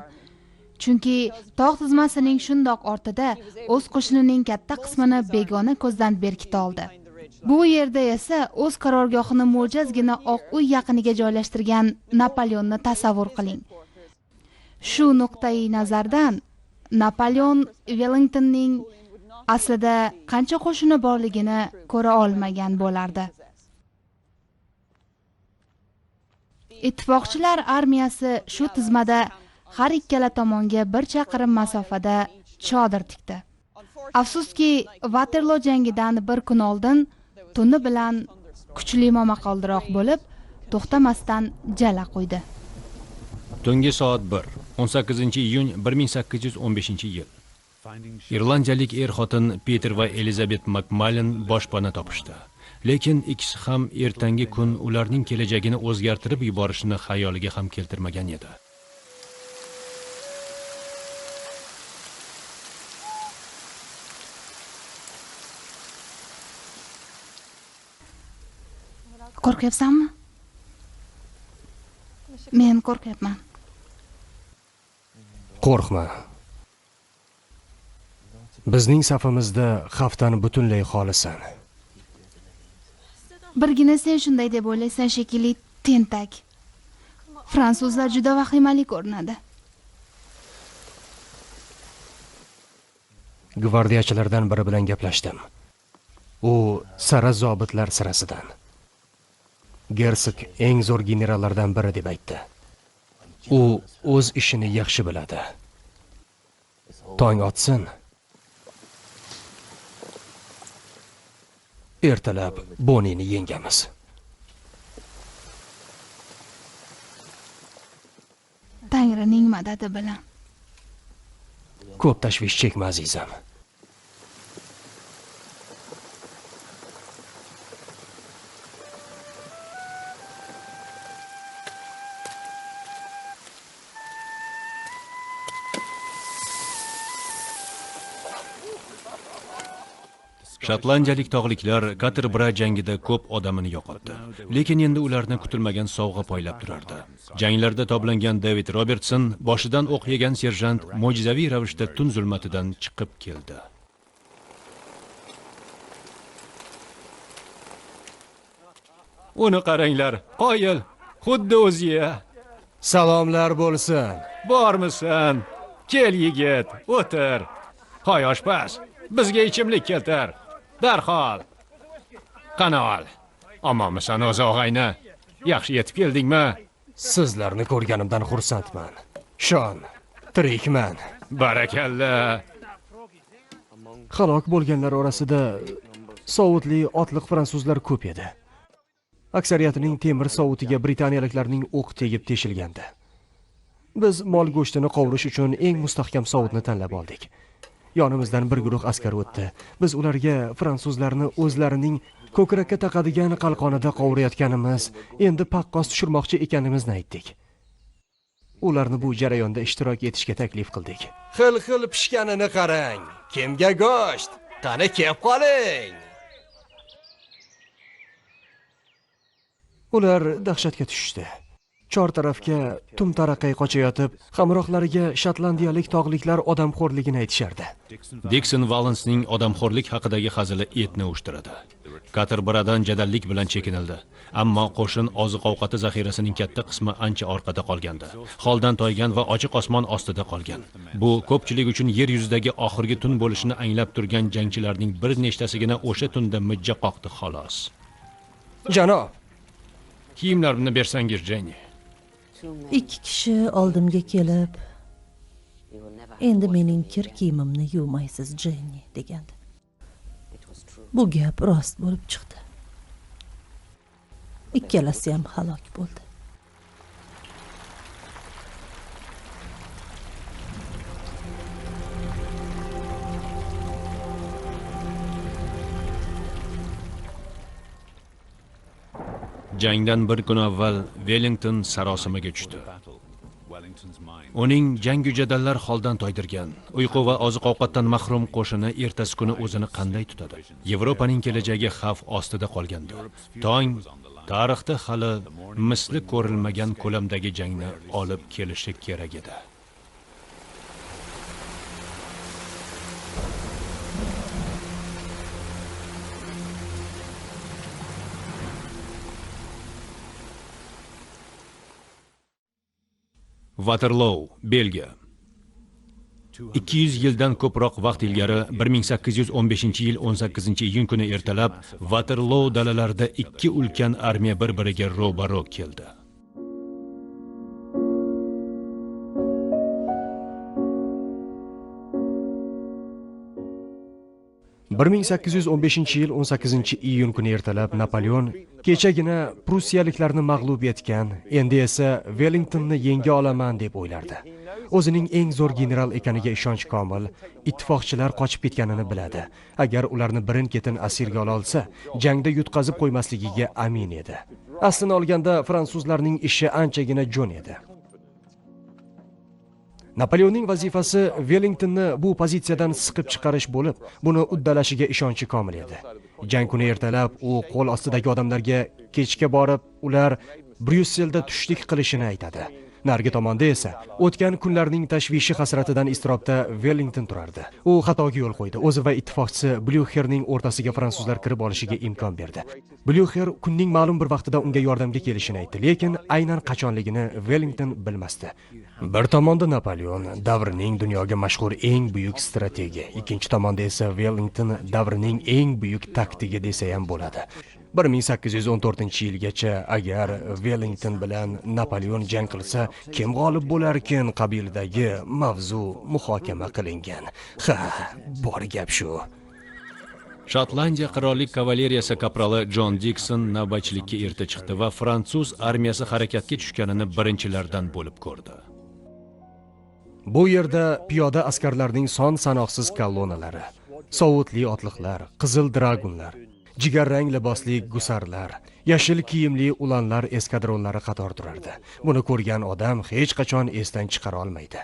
Chunki tog' tizmasining shundoq ortida o'z qo'shinining katta qismini begona ko'zdan berkita oldi. Bu yerda esa o'z qarorgohini mo'jazgina Oq uy yaqiniga joylashtirgan Napoleonni tasavvur qiling. Shu nuqtai nazardan Napoleon Wellingtonning aslida qancha qo'shini borligini ko'ra olmagan bo'lardi. Ittifoqchilar armiyasi shu tizmada har ikkala tomonga bir chaqirim masofada chodir tikdi. Afsuski, Waterloo jangidan bir kun oldin tuni bilan kuchli momaqaldiroq bo'lib, to'xtamasdan jala quydi. Tungi soat 1, 18 iyun 1815-yil. Irlandiyalik er-xotin Peter va Elizabet Makmalin boshpana topishdi. Lekin ikkisi ham ertangi kun ularning kelajagini o'zgartirib yuborishini xayoliga ham keltirmagan edi. Qo'rqyapsanmi? Men qo'rqyapman. Qo'rqma. Bizning safimizda xavfdan butunlay xolisan. Birgina sen shunday deb o'ylaysan shekilli, tentak. Fransuzlar juda vahimali ko'rinadi. Gvardiyachilardan biri bilan gaplashdim. U sara zobitlar sirasidan. Gersog eng zo'r generallardan biri deb aytdi. U o'z ishini yaxshi biladi. Tong otsin. Ertalab Bonini yengamiz. Tangrining madadi bilan. Ko'p tashvish chekma, azizam. Shotlandiyalik tog'liklar Katerbra jangida ko'p odamini yo'qotdi. Lekin endi ularni kutilmagan sovg'a poylab turardi. Janglarda toblangan David Robertson boshidan o'q yegan serjant mo'jizaviy ravishda tun zulmatidan chiqib keldi. Uni qaranglar, qoyil, xuddi o'zi. Salomlar bo'lsin. Bormisan? Kel yigit, o'tir. Hoy oshpaz, bizga ichimlik keltir. Darhol. Qani ol. Omonmisan o'zi og'ayni? Yaxshi yetib keldingmi? Sizlarni ko'rganimdan xursandman. Shon, tirikman. Barakalla. Halok bo'lganlar orasida sovutli otliq fransuzlar ko'p edi. Aksariyatining temir sovutiga britaniyaliklarning o'q tegib teshilgandi. Biz mol go'shtini qovurish uchun eng mustahkam sovutni tanlab oldik. Yonimizdan bir guruh askar o'tdi. Biz ularga fransuzlarni o'zlarining ko'krakka taqadigan qalqonida qovurayotganimiz, endi paqqos tushirmoqchi ekanimizni aytdik. Ularni bu jarayonda ishtirok etishga taklif qildik. Xil-xil pishganini qarang. Kimga go'sht? Qani kep qoling. Ular dahshatga tushishdi. Chor tarafga tum taraqay qochayotib, hamrohlariga shotlandiyalik tog'liklar odamxo'rligini aytishardi. Dikson Vallensning odamxo'rlik haqidagi hazili etni ushtiradi. Katerbradan jadallik bilan chekinildi. Ammo qo'shin oziq-ovqati zaxirasining katta qismi ancha orqada qolgandi. Holdan toygan va ochiq osmon ostida qolgan. Bu ko'pchilik uchun yer yuzidagi oxirgi tun bo'lishini anglab turgan jangchilarning bir nechtasigina o'sha tunda mijja qoqdi xolos. Janob, kiyimlarimni bersangiz, Jenny. Ikki kishi oldimga kelib, Endi mening kir kiyimimni yuvmaysiz, Jenni, degandi. Bu gap rost bo'lib chiqdi. Ikkalasi ham halok bo'ldi. Jangdan bir kun avval Wellington sarosimaga tushdi. Uning jangu jadallar holdan toydirgan, uyqu va oziq-ovqatdan mahrum qo'shini ertasi kuni o'zini qanday tutadi? Yevropaning kelajagi xavf ostida qolgandi. Tong tarixda hali misli ko'rilmagan ko'lamdagi jangni olib kelishi kerak edi. Waterloo, Belgiya. 200 yildan ko'proq vaqt ilgari 1815-yil 18-iyun kuni ertalab Waterloo dalalarida ikki ulkan armiya bir-biriga ro'baro keldi. ...1815-yil 18-iyun kuni ertalab Napoleon kechagina prussiyaliklarni mag'lub etgan, endi esa Wellingtonni yenga olaman deb o'ylardi. O'zining eng zo'r general ekaniga ishonch komil, ittifoqchilar qochib ketganini biladi. Agar ularni birin-ketin asirga ola olsa, jangda yutqazib qo'ymasligiga amin edi. Aslini olganda fransuzlarning ishi anchagina jo'n edi. Napoleonning vazifasi Wellingtonni bu pozitsiyadan siqib chiqarish bo'lib, buni uddalashiga ishonchi komil edi. Jang kuni ertalab u qo'l ostidagi odamlarga kechga borib, ular Bryusselda tushlik qilishini aytadi. Narigi tomonda esa o'tgan kunlarning tashvishi hasratidan iztirobda Wellington turardi. U xatoga yo'l qo'ydi. O'zi va ittifoqchisi Blyuxerning o'rtasiga fransuzlar kirib olishiga imkon berdi. Blyuxer kunning ma'lum bir vaqtida unga yordamga kelishini aytdi, lekin aynan qachonligini Wellington bilmasdi. Bir tomonda Napoleon davrining dunyoga mashhur eng buyuk strategi, ikkinchi tomonda esa Wellington davrining eng buyuk taktigi desa ham bo'ladi. 1814-yilgacha agar Wellington bilan Napoleon jang qilsa, kim g'olib bo'larkin qabilidagi mavzu muhokama qilingan. Ha, bor gap shu. Shotlandiya qirollik kavaleriyasi kaprali Jon Dikson navbatchilikka erta chiqdi va fransuz armiyasi harakatga tushganini birinchilardan bo'lib ko'rdi. Bu yerda piyoda askarlarning son sanoqsiz kolonnalari, sovutli otliqlar, qizil dragunlar, jigarrang libosli gusarlar, yashil kiyimli ulanlar eskadronlari qator turardi. Buni ko'rgan odam hech qachon esdan chiqara olmaydi.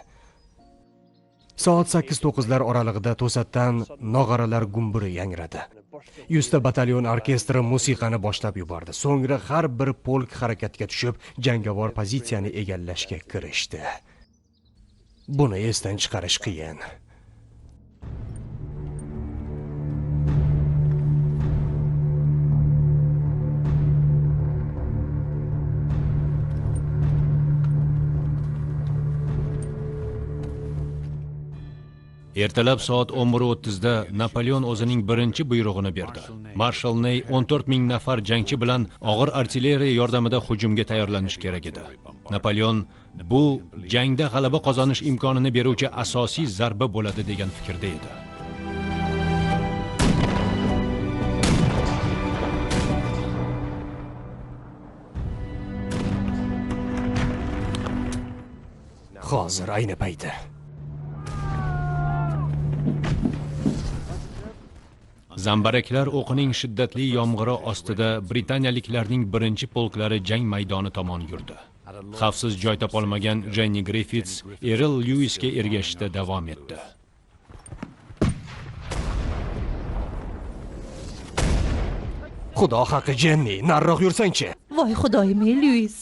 Soat 8-9lar oralig'ida to'satdan nog'oralar gumburi yangradi. 100 ta batalyon orkestri musiqani boshlab yubordi. So'ngra har bir polk harakatga tushib, jangovar pozitsiyani egallashga kirishdi. Buni esdan chiqarish qiyin. Ertalab soat 11:30 da Napoleon o'zining birinchi buyrug'ini berdi. Marshal Ney 14 ming nafar jangchi bilan og'ir artilleriya yordamida hujumga tayyorlanish kerak edi. Napoleon bu jangda g'alaba qozonish imkonini beruvchi asosiy zarba bo'ladi degan fikrda edi. Hozir ayni payti. Zambaraklar o'qining shiddatli yomg'iri ostida britaniyaliklarning birinchi polklari jang maydoni tomon yurdi. Xavfsiz joy topolmagan Jenni Griffiths Erl Lewisga ergashishda davom etdi. Xudo haqqi, Jenni, nariroq yursangchi. Voy xudoyim, Lewis,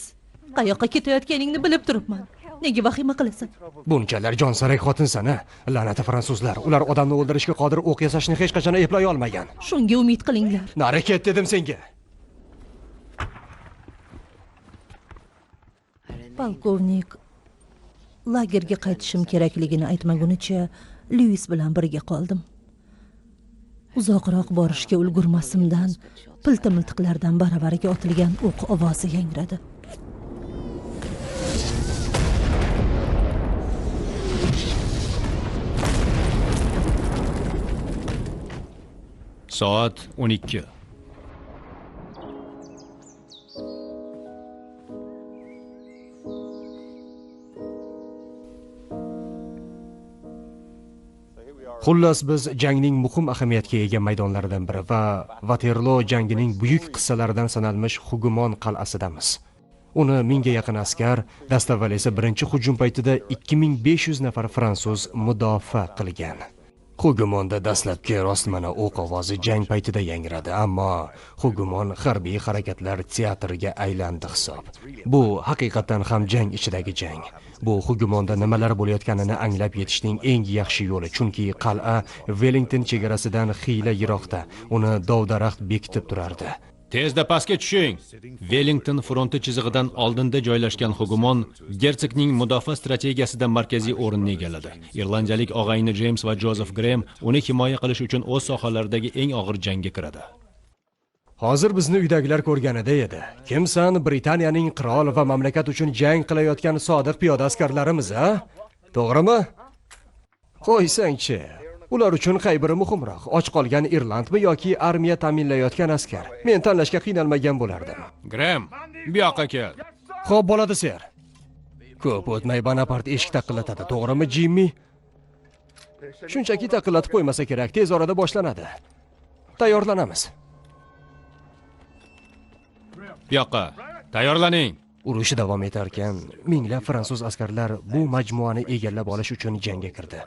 qayoqqa ketayotganingni bilib turibman. Nega vahima qilasan? Bunchalar jonsarak xotinsan, a? La'nati fransuzlar, ular odamni o'ldirishga qodir o'q yasashni hech qachon eplay olmagan. Shunga umid qilinglar. Nari ket dedim senga. Polkovnik lagerga qaytishim kerakligini aytmagunicha Lewis bilan birga qoldim. Uzoqroq borishga ulgurmasimdan pilta miltiqlardan baravariga otilgan o'q ovozi yangradi. Soat 12. Xullas, biz jangning muhim ahamiyatga ega maydonlaridan biri va Vaterlo jangining buyuk qissalaridan sanalmish Hugumon qal'asidamiz. Uni 1000 ga yaqin askar, dastavval esa birinchi hujum paytida 2500 nafar fransuz mudofaa qilgan. Hugumonda dastlabki rostmana o'q ovozi jang paytida yangradi, ammo Hugumon harbiy harakatlar teatriga aylandi hisob. Bu haqiqatan ham jang ichidagi jang. Bu Hugumonda nimalar bo'layotganini anglab yetishning eng yaxshi yo'li, chunki qal'a Wellington chegarasidan xiyla yiroqda, uni dov-daraxt bekitib turardi. Tezda pastga tushing. Wellington fronti chizig'idan oldinda joylashgan Hugumon gersogning mudofaa strategiyasida markaziy o'rinni egalladi. Irlandiyalik og'ayni James va Joseph Graham uni himoya qilish uchun o'z sohalaridagi eng og'ir jangga kiradi. Hozir bizni uydagilar ko'rganida edi. Kimsan Britaniyaning qirol va mamlakat uchun jang qilayotgan sodiq piyoda askarlarimiz, a? To'g'rimi? Qo'ysangchi. Ular uchun qay biri muhimroq? Och qolgan Irlandmi yoki armiya ta'minlayotgan askar? Men tanlashga qiynalmagan bo'lardim. Graham, bu yoqqa kel. Xo'p, bo'ladi, ser. Ko'p o'tmay Bonapart eshik taqillatadi, to'g'rimi, Jimmy? Shunchaki taqillatib qo'ymasa kerak, tez orada boshlanadi. Tayyorlanamiz. Bu yoqqa. Tayyorlaning. Urush davom etarkan, minglab fransuz askarlar bu majmuani egallab olish uchun jangga kirdi.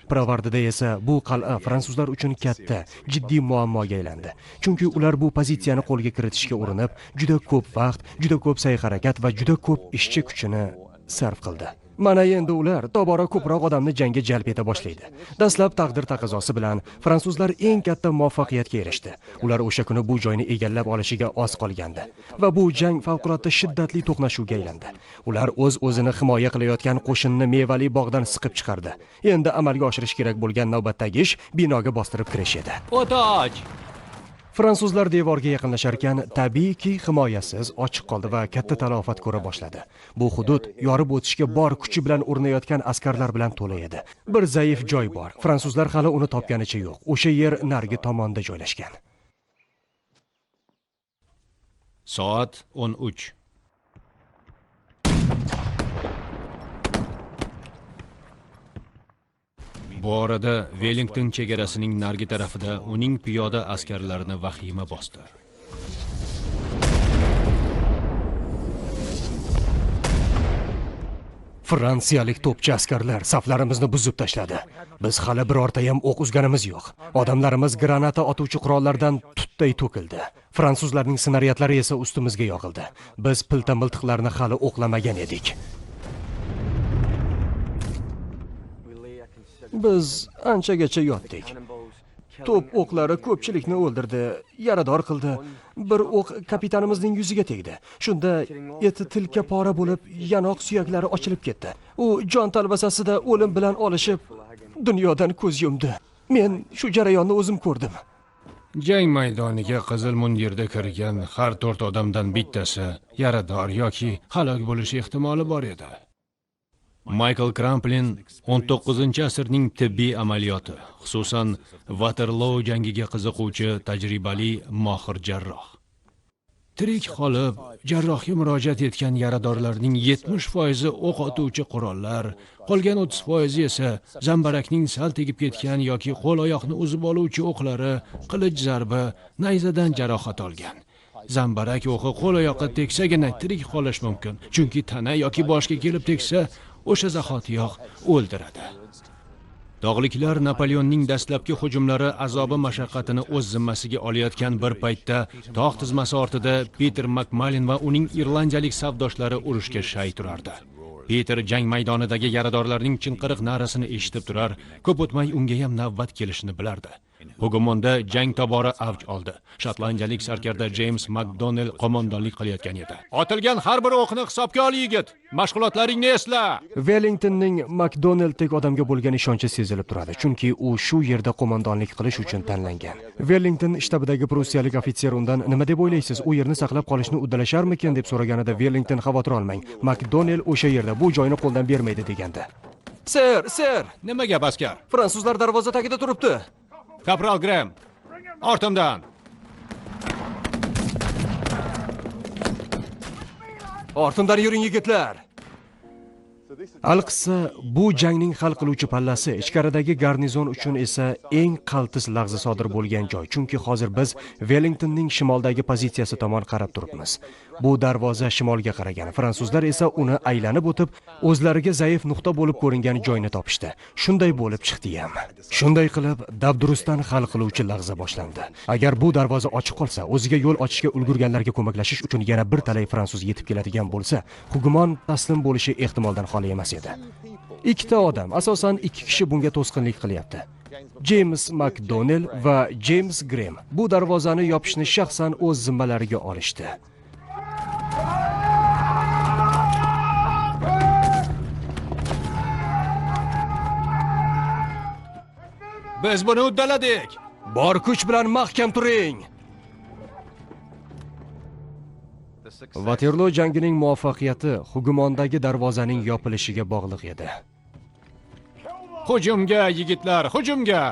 Pirovardida esa bu qal'a fransuzlar uchun katta, jiddiy muammoga aylandi. Chunki ular bu pozitsiyani qo'lga kiritishga urinib, juda ko'p vaqt, juda ko'p sa'y-harakat va juda ko'p ishchi kuchini sarf qildi. Mana endi ular tobora ko'proq odamni jangga jalb eta boshlaydi. Dastlab taqdir taqozosi bilan fransuzlar eng katta muvaffaqiyatga erishdi. Ular o'sha kuni bu joyni egallab olishiga oz qolgandi va bu jang favqulodda shiddatli to'qnashuvga aylandi. Ular o'z-o'zini himoya qilayotgan qo'shinni mevali bog'dan siqib chiqardi. Endi amalga oshirish kerak bo'lgan navbatdagi ish binoga bostirib kirish edi. O'toj! Fransuzlar devorga yaqinlasharkan, tabiiyki himoyasiz ochiq qoldi va katta talofat ko'ra boshladi. Bu hudud yorib o'tishga bor kuchi bilan urinayotgan askarlar bilan to'la edi. Bir zaif joy bor. Fransuzlar hali uni topganicha yo'q. O'sha yer narigi tomonda joylashgan. Soat 13. Bu orada Wellington chegarasining narigi tarafida uning piyoda askarlarini vahima bosdi. Fransiyalik to'pchi askarlar saflarimizni buzib tashladi. Biz hali birorta ham o'q uzganimiz yo'q. Odamlarimiz granata otuvchi qurollardan tutday to'kildi. Fransuzlarning snaryadlari esa ustimizga yog'ildi. Biz pilta miltiqlarni hali o'qlamagan edik. Biz anchagacha yotdik. To'p o'qlari ko'pchilikni o'ldirdi, yarador qildi. Bir o'q kapitanimizning yuziga tegdi. Shunda eti tilka pora bo'lib, yanoq suyaklari ochilib ketdi. U jon talvasasida o'lim bilan olishib, dunyodan ko'z yumdi. Men shu jarayonni o'zim ko'rdim. Jang maydoniga qizil mundirda kirgan har 4 odamdan bittasi yarador yoki halok bo'lishi ehtimoli bor edi. Michael Cramplin 19-asrning tibbiy amaliyoti, xususan Waterloo jangiga qiziquvchi tajribali mohir jarroh. Tirik qolib, jarrohga murojaat etgan yaradorlarning 70% o'q otuvchi qurollar, qolgan 30% esa zambarakning sal tegib ketgan yoki qo'l-oyoqni uzib oluvchi o'qlari, qilich zarbi, nayzadan jarohat olgan. Zambarak o'qi qo'l-oyoqqa tegsagina tirik qolish mumkin, chunki tana yoki boshga kelib tegsa, o'sha zahotiyoq o'ldiradi. Tog'liklar Napoleonning dastlabki hujumlari azobi mashaqqatini o'z zimmasiga olayotgan bir paytda tog' tizmasi ortida Peter Makmalin va uning irlandiyalik safdoshlari urushga shay turardi. Peter jang maydonidagi yaradorlarning chinqiriq na'rasini eshitib turar, ko'p o'tmay unga ham navbat kelishini bilardi. Hugumonda jang tobora avj oldi. Shotlandiyalik sarkarda James McDonnell qo'mondonlik qilayotgan edi. Otilgan har bir o'qni hisobga ol, yigit. Mashg'ulotlaringni esla. Wellingtonning McDonnelldek odamga bo'lgan ishonchi sezilib turadi, chunki u shu yerda qo'mondonlik qilish uchun tanlangan. Wellington shtabidagi prussiyalik ofitser undan nima deb o'ylaysiz, u yerni saqlab qolishni uddalasharmikin deb so'raganida Wellington xavotir olmang, McDonnell o'sha yerda bu joyni qo'ldan bermaydi degandi. Ser, ser, nima gap askar? Fransuzlar darvoza tagida turibdi. Kapral Graham, Ortimdan. Ortimdan yuring yigitlar. Alqissa, bu jangning hal qiluvchi pallasi ichkaridagi garnizon uchun esa eng qaltis lahza sodir bo'lgan joy. Chunki hozir biz Wellingtonning shimoldagi pozitsiyasi tomon qarab turibmiz. Bu darvoza shimolga qaragan. Fransuzlar esa uni aylanib o'tib, o'zlariga zaif nuqta bo'lib ko'ringan joyni topishdi. Shunday bo'lib chiqdi ham. Shunday qilib, dabdurustdan hal qiluvchi lahza boshlandi. Agar bu darvoza ochiq qolsa, o'ziga yo'l ochishga ulgurganlarga ko'maklashish uchun yana bir talay fransuz yetib keladigan bo'lsa, Hugumon taslim bo'lishi ehtimoldan xoli emas edi. Ikkita odam, asosan ikki kishi bunga to'sqinlik qilyapti. James McDonnell va James Graham bu darvozani yopishni shaxsan o'z zimmalariga olishdi. Biz buni uddaladik. Bor kuch bilan mahkam turing. Waterloo jangining muvaffaqiyati Hugumondagi darvozaning yopilishiga bog'liq edi. Hujumga yigitlar, hujumga!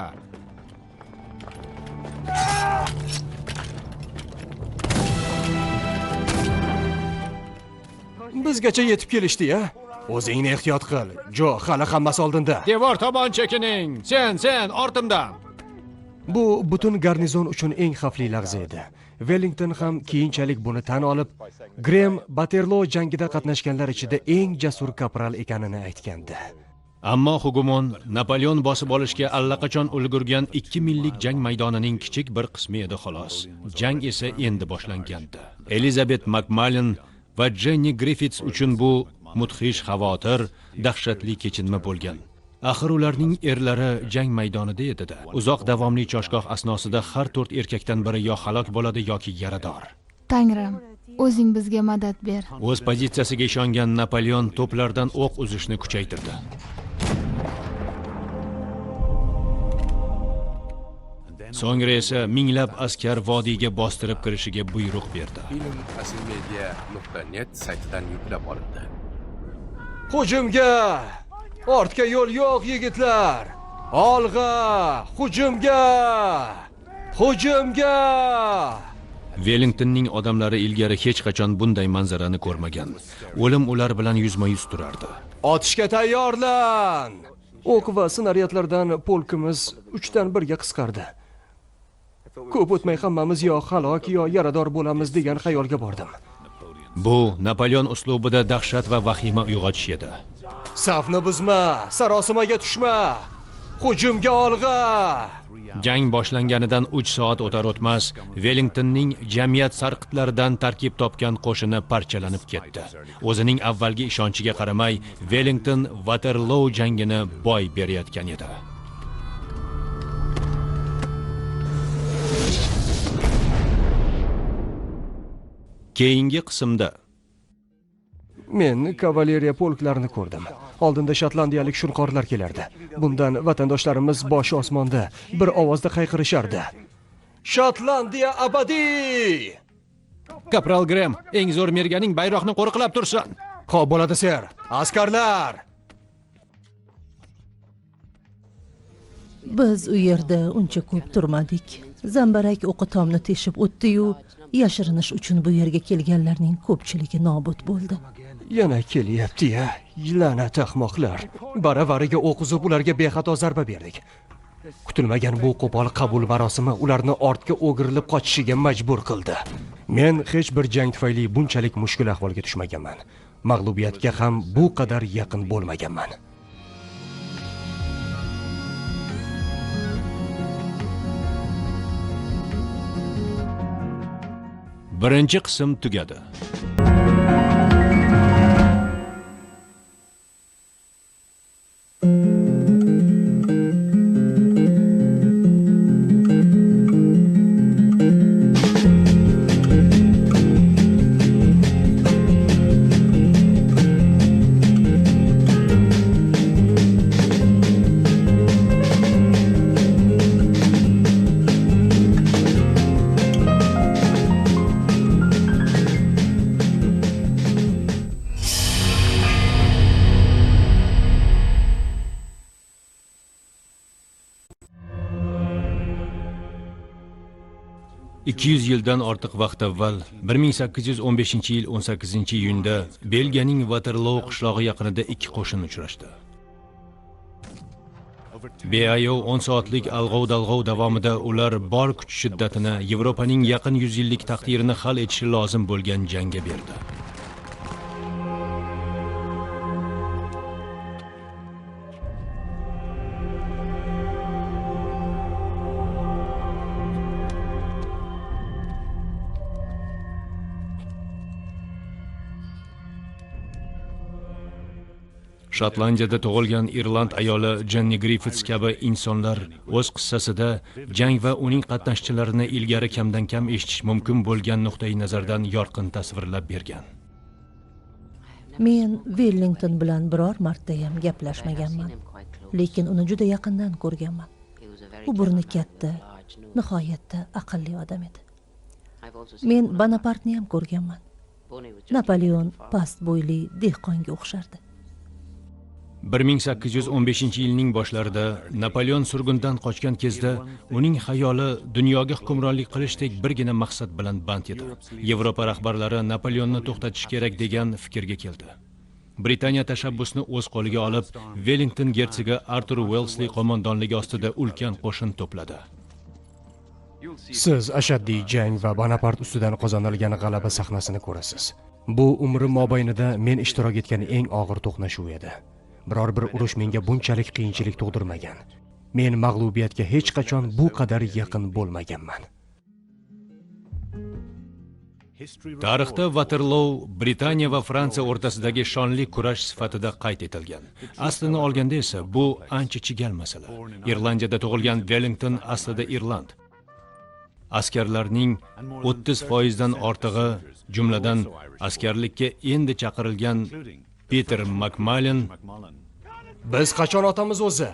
Bizgacha yetib kelishdi-ya. O'zingni ehtiyot qil. Jo, hali hammasi oldinda. Devor tomon chekining. Sen, ortimdan. Bu butun garnizon uchun eng xavfli lahza edi. Wellington ham keyinchalik buni tan olib, Graham Waterloo jangida qatnashganlar ichida eng jasur kapral ekanini aytgandi. Ammo Hugumon Napoleon bosib olishga allaqachon ulgurgan 2 millik jang maydonining kichik bir qismi edi xolos. Jang esa endi boshlangandi. Elizabet McMullen va Jenny Griffiths uchun bu mudhish xavotir, dahshatli kechinma bo'lgan. Axir ularning erlari jang maydonida edi-da. Uzoq davomli choshgoh asnosida har 4 erkakdan biri yo halok bo'ladi yoki yarador. Tangrim, o'zing bizga madad ber. O'z pozitsiyasiga ishongan Napoleon to'plardan o'q uzishni kuchaytirdi. So'ngra esa minglab askar vodiyga bostirib kirishiga buyruq berdi. Film asilmedia.net saytidan yuklab olindi. Hujumga! Ortga yo'l yo'q yigitlar! Olg'a! Hujumga! Hujumga! Wellingtonning odamlari ilgari hech qachon bunday manzarani ko'rmagan. O'lim ular bilan yuzma-yuz turardi. Otishga tayyorlan! O'q va snaryadlardan polkimiz 3dan 1ga qisqardi. Ko'p o'tmay hammamiz yo halok yo yarador bo'lamiz degan xayolga bordim. Bu Napoleon uslubida dahshat va vahima uyg'otish edi. Safni buzma, sarosimaga tushma. Hujumga olg'a! Jang boshlanganidan 3 soat o'tar o'tmas, Wellingtonning jamiyat sarqitlaridan tarkib topgan qo'shini parchalanib ketdi. O'zining avvalgi ishonchiga qaramay, Wellington Waterloo jangini boy berayotgan edi. Keyingi qismda men kavaleriya polklarini ko'rdim. Oldinda shotlandiyalik shunqorlar kelardi. Bundan vatandoshlarimiz boshi osmonda bir ovozda hayqirishardi. Shotlandiya abadiy! Kapral Graham, eng zo'r merganing bayroqni qo'riqlab tursin. Xo'p bo'ladi, ser. Askarlar! Biz u yerda uncha ko'p turmadik. Zambarak o'qi tomni teshib o'tdi-yu, yashirinish uchun bu yerga kelganlarning ko'pchiligi nobud bo'ldi. Yana kelyapti-ya, la'nat ahmoqlar. Baravariga o'q uzib ularga bexato zarba berdik. Kutilmagan bu qo'pol qabul marosimi ularni ortga o'girilib qochishiga majbur qildi. Men hech bir jang tufayli bunchalik mushkul ahvolga tushmaganman. Mag'lubiyatga ham bu qadar yaqin bo'lmaganman. Birinchi qism tugadi. 200 yildan ortiq vaqt avval 1815-yil 18-iyunda Belgiyaning Waterloo qishlog'i yaqinida ikki qo'shin uchrashdi. Beayov 10 soatlik alg'ov-dalg'ov davomida ular bor kuch shiddatini Yevropaning yaqin 100 yillik taqdirini hal etishi lozim bo'lgan jangga berdi. Shotlandiyada tug'ilgan Irland ayoli Jenni Griffiths kabi insonlar o'z qissasida jang va uning qatnashchilarini ilgari kamdan-kam eshitish mumkin bo'lgan nuqtai nazardan yorqin tasvirlab bergan. Men Wellington bilan biror marta ham gaplashmaganman, lekin uni juda yaqindan ko'rganman. U burni katta, nihoyatda aqlli odam edi. Men Bonapartni ham ko'rganman. Napoleon past bo'yli dehqonga o'xshardi. 1815-yilning boshlarida Napoleon surgundan qochgan kezda uning xayoli dunyoga hukmronlik qilishdek birgina maqsad bilan band edi. Yevropa rahbarlari Napoleonni to'xtatish kerak degan fikrga keldi. Britaniya tashabbusni o'z qo'liga olib, Wellington gersogi Arthur Wellesley qo'mondonligi ostida ulkan qo'shin to'pladi. Siz ashaddiy jang va Bonapart ustidan qozonilgan g'alaba sahnasini ko'rasiz. Bu umrim mobaynida men ishtirok etgan eng og'ir to'qnashuv edi. Biror bir urush menga bunchalik qiyinchilik tug'dirmagan. Men mag'lubiyatga hech qachon bu qadar yaqin bo'lmaganman. Tarixda Waterloo Britaniya va Fransiya o'rtasidagi shonli kurash sifatida qayd etilgan. Aslini olganda esa bu ancha chigal masala. Irlandiyada tug'ilgan Wellington aslida irland. Askarlarning 30% dan ortig'i, jumladan askarlikka endi chaqirilgan Peter Makmalen. Biz qachon otamiz o'zi?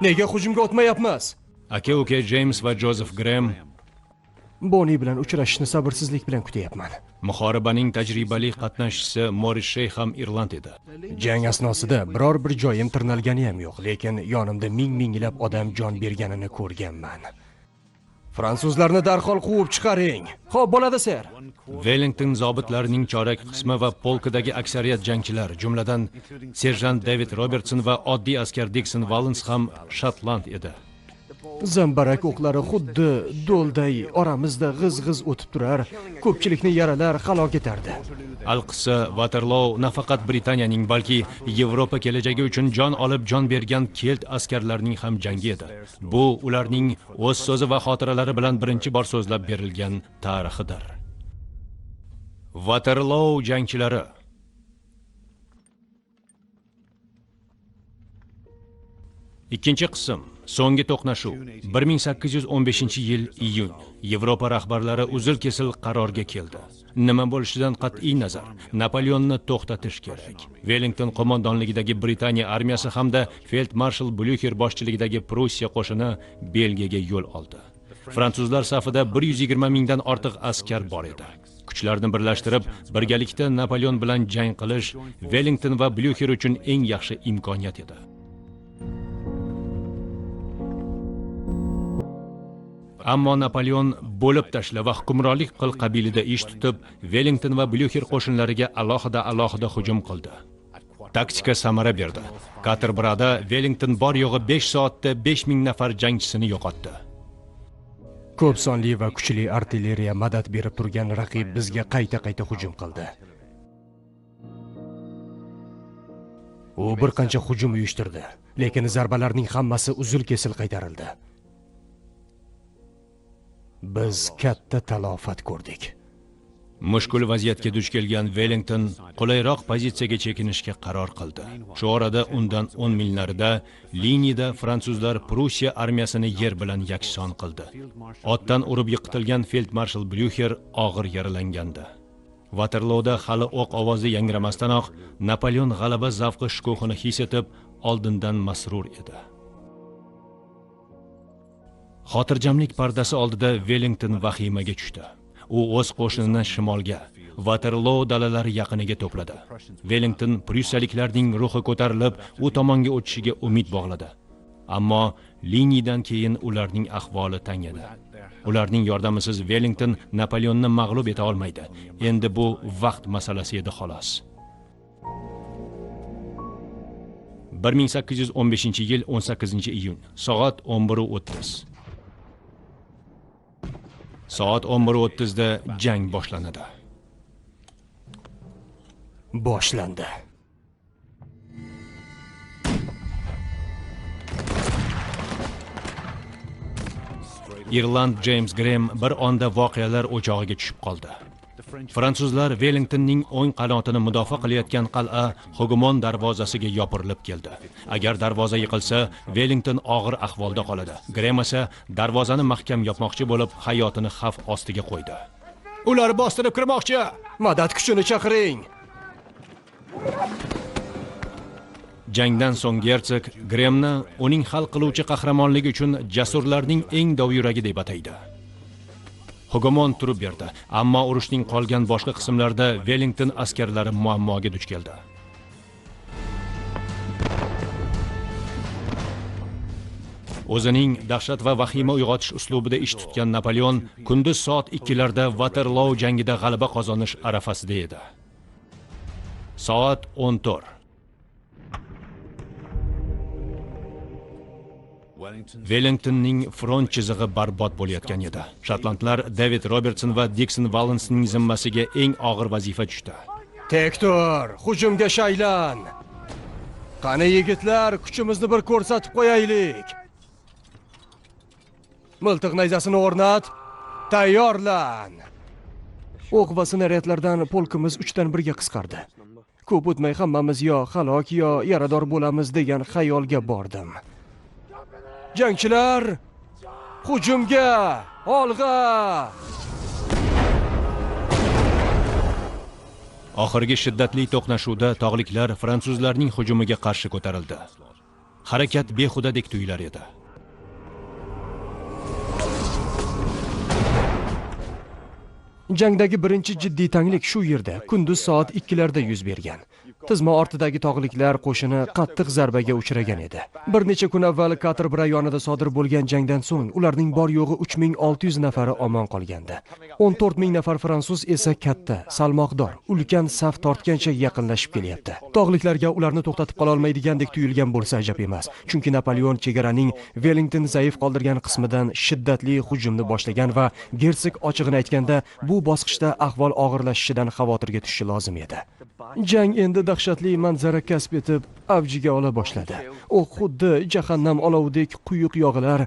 Nega hujumga o'tmayapmiz? Aka-uka James va Joseph Graham. Boni bilan uchrashishni sabrsizlik bilan kutyapman. Muhoribaning tajribali qatnashchisi Morris Shey ham irland edi. Jang asnosida biror bir joyim tirnalgani ham yo'q, lekin yonimda ming-minglab odam jon berganini ko'rganman. Fransuzlarni darhol quvib chiqaring. Xo'p, bo'ladi, ser. Wellington zobitlarining chorak qismi va polkidagi aksariyat jangchilar, jumladan serjant David Robertson va oddiy askar Dixon Valens ham shotland edi. Zambarak o'qlari xuddi do'lday oramizda g'iz-g'iz o'tib turar, ko'pchilikni yaralar, halok etardi. Alqissa, Waterloo nafaqat Britaniyaning, balki Yevropa kelajagi uchun jon olib jon bergan kelt askarlarining ham jangi edi. Bu ularning o'z so'zi va xotiralari bilan birinchi bor so'zlab berilgan tarixidir. Waterloo jangchilari. Ikkinchi qism. So'nggi to'qnashuv. 1815-yil iyun. Yevropa rahbarlari uzil-kesil qarorga keldi. Nima bo'lishidan qat'iy nazar, Napoleonni to'xtatish kerak. Wellington qo'mondonligidagi Britaniya armiyasi hamda feldmarshal Blyuxer boshchiligidagi Prussiya qo'shini Belgiyaga yo'l oldi. Fransuzlar safida 120 mingdan ortiq askar bor edi. Kuchlarni birlashtirib, birgalikda Napoleon bilan jang qilish Wellington va Blyuxer uchun eng yaxshi imkoniyat edi. Ammo Napoleon bo'lib tashla va hukmronlik qil qabilida ish tutib, Wellington va Blyuxer qo'shinlariga alohida hujum qildi. Taktika samara berdi. Katerbrada Wellington bor yo'g'i 5 soatda 5000 nafar jangchisini yo'qotdi. Ko'p sonli va kuchli artilleriya madad berib turgan raqib bizga qayta-qayta hujum qildi. U bir qancha hujum uyushtirdi, lekin zarbalarning hammasi uzil-kesil qaytarildi. Biz katta talofat ko'rdik. Mushkul vaziyatga duch kelgan Wellington qulayroq pozitsiyaga chekinishga qaror qildi. Shu orada undan 10 mil narida liniyada fransuzlar Prussiya armiyasini yer bilan yakson qildi. Otdan urib yiqitilgan feldmarshal Blyuxer og'ir yaralangandi. Waterlooda hali o'q ovozi yangramasdanoq Napoleon g'alaba zavqi shukuhini his etib, oldindan masrur edi. Xotirjamlik pardasi oldida Wellington vahimaga tushdi. U o'z qo'shinini shimolga, Waterloo dalalari yaqiniga to'pladi. Wellington prussiyaliklarning ruhi ko'tarilib, u tomonga o'tishiga umid bog'ladi. Ammo Linidan keyin ularning ahvoli tang edi. Ularning yordamisiz Wellington Napoleonni mag'lub eta olmaydi. Endi bu vaqt masalasi edi xolos. 1815-yil 18-iyun, soat 11:30. Soat 11:30 da jang boshlanadi. Boshlandi. Irland James Graham bir onda voqealar o'chog'iga tushib qoldi. Fransuzlar Wellingtonning o'ng qanotini mudofaa qilayotgan qal'a Hugomon darvozasiga yopirilib keldi. Agar darvoza yiqilsa, Wellington og'ir ahvolda qoladi. Graham esa darvozani mahkam yopmoqchi bo'lib, hayotini xavf ostiga qo'ydi. Ular bostirib kirmoqchi. Madad kuchini chaqiring. Jangdan so'ng gersog Gremni uning hal qiluvchi qahramonligi uchun jasurlarning eng dovyuragi deb ataydi. Hugomon turib berdi, ammo urushning qolgan boshqa qismlarida Wellington askarlari muammoga duch keldi. O'zining dahshat va vahima uyg'otish uslubida ish tutgan Napoleon kunduz soat 2larda Waterloo jangida g'alaba qozonish arafasida edi. Soat 14. Wellingtonning front chizig'i barbod bo'layotgan edi. Shotlandlar David Robertson va Dixon Vallensning zimmasiga eng og'ir vazifa tushdi. Tektor, hujumga shaylan. Qani yigitlar, kuchimizni bir ko'rsatib qo'yaylik. Miltiq nayzasini o'rnat, tayyorlan. O'q va snaryadlardan polkimiz 3dan 1ga qisqardi. Ko'p o'tmay hammamiz yo halok yo yarador bo'lamiz degan xayolga bordim. Jangchilar, hujumga, olg'a! Oxirgi shiddatli to'qnashuvda tog'liklar fransuzlarning hujumiga qarshi ko'tarildi. Harakat behudadek tuyular edi. Jangdagi birinchi jiddiy tanglik shu yerda kunduz soat 2larda yuz bergan. Tizma ortidagi tog'liklar qo'shini qattiq zarbaga uchragan edi. Bir necha kun avval Katerbra yonida sodir bo'lgan jangdan so'ng ularning bor yo'g'i 3600 nafari omon qolgandi. 14000 nafar fransuz esa katta, salmoqdor, ulkan saf tortgancha yaqinlashib kelyapti. Tog'liklarga ularni to'xtatib qola olmaydigandek tuyulgan bo'lsa ajab emas, chunki Napoleon chegaraning Wellington zaif qoldirgan qismidan shiddatli hujumni boshlagan va gersog ochig'ini aytganda bu bosqichda ahvol og'irlashishidan xavotirga tushishi lozim edi. Jang endi dahshatli manzara kasb etib avjiga ola boshladi. U xuddi jahannam olovidek quyuq yog'ilar,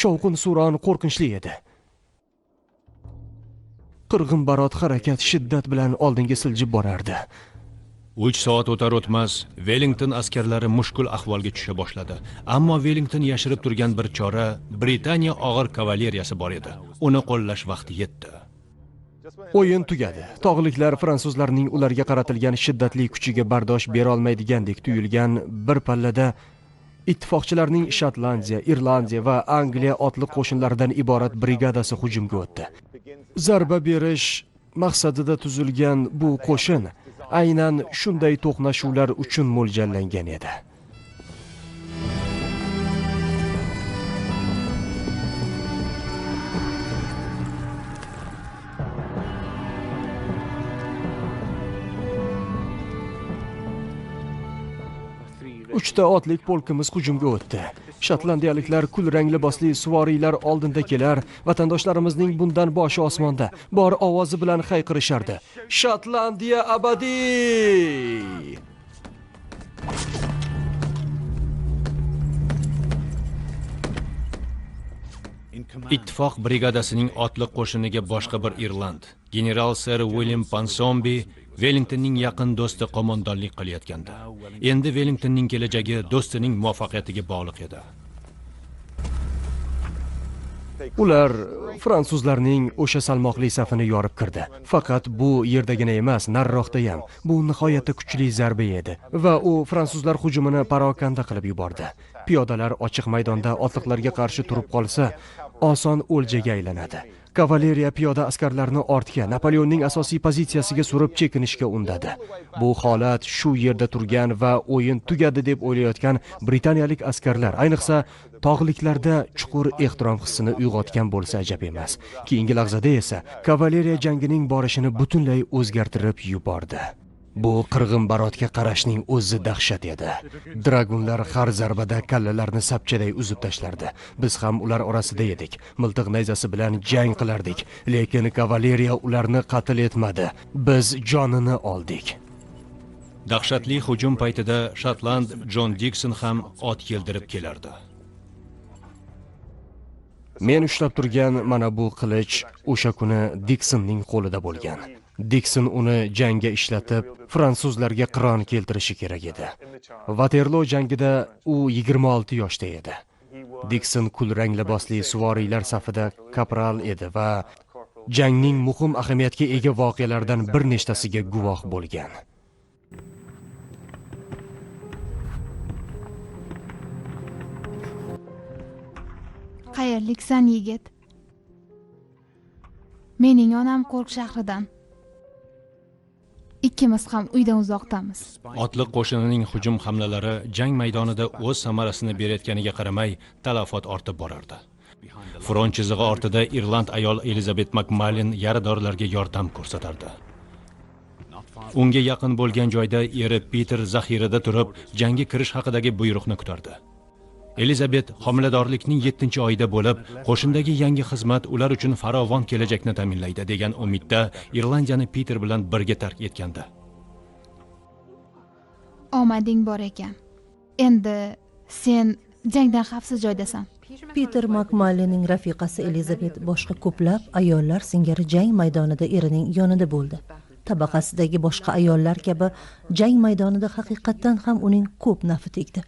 shovqin-suron qo'rqinchli edi. Qirg'inbarot harakat shiddat bilan oldinga siljib borardi. 3 soat o'tar o'tmas Wellington askarlari mushkul ahvolga tusha boshladi. Ammo Wellington yashirib turgan bir chora Britaniya og'ir kavaleriyasi bor edi. Uni qo'llash vaqti yetdi. O'yin tugadi. Tog'liklar fransuzlarning ularga qaratilgan shiddatli kuchiga bardosh bera olmaydigandek tuyulgan bir pallada ittifoqchilarning Shotlandiya, Irlandiya va Angliya otli qo'shinlaridan iborat brigadasi hujumga o'tdi. Zarba berish maqsadida tuzilgan bu qo'shin aynan shunday to'qnashuvlar uchun mo'ljallangan edi. Uchta otlik polkimiz hujumga o'tdi. Shotlandiyaliklar kulrang libosli suvoriylar oldinda kelar, vatandoshlarimizning bundan boshi osmonda, bor ovozi bilan hayqirishardi. Shotlandiya abadiy! Ittifoq brigadasining otli qo'shiniga boshqa bir irland, general Sir William Ponsonby Wellingtonning yaqin do'sti qo'mondonlik qilayotgandi. Endi Wellingtonning kelajagi do'stining muvaffaqiyatiga bog'liq edi. Ular fransuzlarning o'sha salmoqli safini yorib kirdi. Faqat bu yerdagina emas, nariroqda ham. Bu nihoyatda kuchli zarba edi va u fransuzlar hujumini parokanda qilib yubordi. Piyodalar ochiq maydonda otliqlarga qarshi turib qolsa, oson o'ljaga aylanadi. Kavaleriya piyoda askarlarni ortga, Napoleonning asosiy pozitsiyasiga surib chekinishga undadi. Bu holat shu yerda turgan va o'yin tugadi deb o'ylayotgan britaniyalik askarlar, ayniqsa tog'liklarda chuqur ehtirom hissini uyg'otgan bo'lsa ajab emas. Keyingi lahzada esa kavaleriya jangining borishini butunlay o'zgartirib yubordi. Bu qirg'inbarotga qarashning o'zi dahshat edi. Dragunlar har zarbada kallalarni sapchaday uzib tashlardi. Biz ham ular orasida edik. Miltiq nayzasi bilan jang qilardik, lekin kavaleriya ularni qatl etmadi. Biz jonini oldik. Dahshatli hujum paytida shotland Jon Dikson ham ot yeldirib kelardi. Men ushlab turgan mana bu qilich o'sha kuni Diksonning qo'lida bo'lgan. Dikson uni jangga ishlatib, fransuzlarga qiron keltirishi kerak edi. Vaterlo jangida u 26 yoshda edi. Dikson kulrang libosli suvoriylar safida kapral edi va jangning muhim ahamiyatga ega voqealaridan bir nechtasiga guvoh bo'lgan. Qayerliksan, yigit? Mening onam Kork shahridan. Ikkimiz ham uydan uzoqdamiz. Otliq qo'shinining hujum hamlalari jang maydonida o'z samarasini berayotganiga qaramay, talafot ortib borardi. Front chizig'i ortida irland ayol Elizabet Makmalin yaradorlarga yordam ko'rsatardi. Unga yaqin bo'lgan joyda eri Peter zaxirada turib, jangga kirish haqidagi buyruqni kutardi. Elizabet homiladorlikning 7-oyida bo'lib, qo'shindagi yangi xizmat ular uchun farovon kelajakni ta'minlaydi degan umidda Irlandiyani Peter bilan birga tark etgandi. Omading bor ekan. Endi sen jangdan xavfsiz joydasan. Peter Makmalinning rafiqasi Elizabet boshqa ko'plab ayollar singari jang maydonida erining yonida bo'ldi. Tabaqasidagi boshqa ayollar kabi jang maydonida haqiqatdan ham uning ko'p nafi tegdi.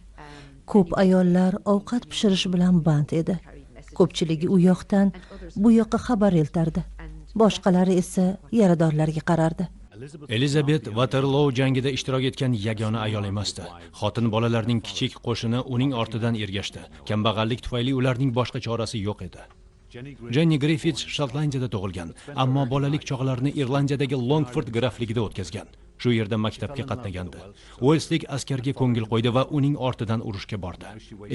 Ko'p ayollar ovqat pishirish bilan band edi. Ko'pchiligi u yoqdan bu yoqqa xabar eltardi. Boshqalari esa yaradorlarga qarardi. Elizabet Waterloo jangida ishtirok etgan yagona ayol emasdi. Xotin bolalarning kichik qo'shini uning ortidan ergashdi. Kambag'allik tufayli ularning boshqa chorasi yo'q edi. Jenny Griffiths Shotlandiyada tug'ilgan, ammo bolalik chog'larini Irlandiyadagi Longford grafligida o'tkazgan. Shu yerda maktabga qatnagandi. Uelslik askarga ko'ngil qo'ydi va uning ortidan urushga bordi.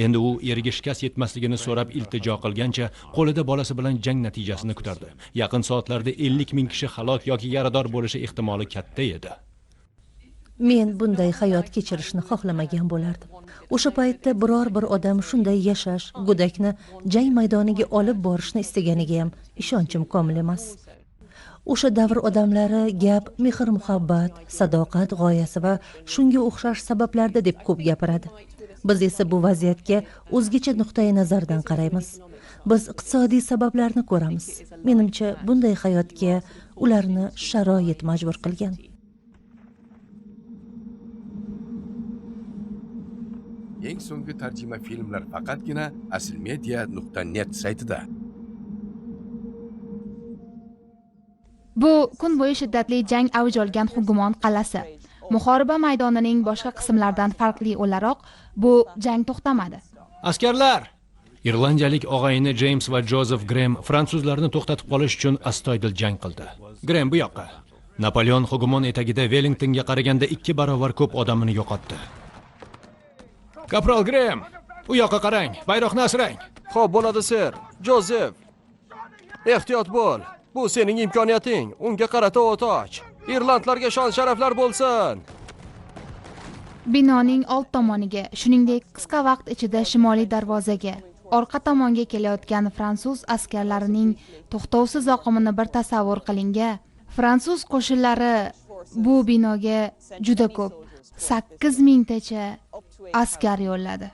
Endi u eriga shikast yetmasligini so'rab iltijo qilgancha, qo'lida bolasi bilan jang natijasini kutardi. Yaqin soatlarda 50 ming kishi halok yoki yarador bo'lishi ehtimoli katta edi. Men bunday hayot kechirishni xohlamagan bo'lardim. O'sha paytda biror bir odam shunday yashash, go'dakni jang maydoniga olib borishni istaganiga ham ishonchim komil emas. O'sha davr odamlari gap mehr-muhabbat, sadoqat g'oyasi va shunga o'xshash sabablarda deb ko'p gapiradi. Biz esa bu vaziyatga o'zgacha nuqtai nazardan qaraymiz. Biz iqtisodiy sabablarni ko'ramiz. Menimcha, bunday hayotga ularni sharoit majbur qilgan. Eng so'nggi tarjima filmlar faqatgina aslmedia.net saytida. Bu kun bo'yi shiddatli jang avj olgan Hugumon qal'asi. Muhoriba maydonining boshqa qismlaridan farqli o'laroq bu jang to'xtamadi. Askarlar! Irlandiyalik og'ayni James va Joseph Graham fransuzlarni to'xtatib qolish uchun astoydil jang qildi. Graham bu yoqqa. Napoleon Hugumon etagida Wellingtonga qaraganda 2 barobar ko'p odamini yo'qotdi. Kapral Graham, u yoqqa qarang, bayroqni asrang. Xo'p, bo'ladi, ser. Joseph, ehtiyot bo'l. Bu sening imkoniyating. Unga qarata o't och. Irlandlarga shon-sharaflar bo'lsin. Binoning old tomoniga, shuningdek, qisqa vaqt ichida shimoliy darvozaga, orqa tomonga kelayotgan fransuz askarlarining to'xtovsiz oqimini bir tasavvur qiling-a. Fransuz qo'shinlari bu binoga juda ko'p, 8 mingtacha askar yo'lladi.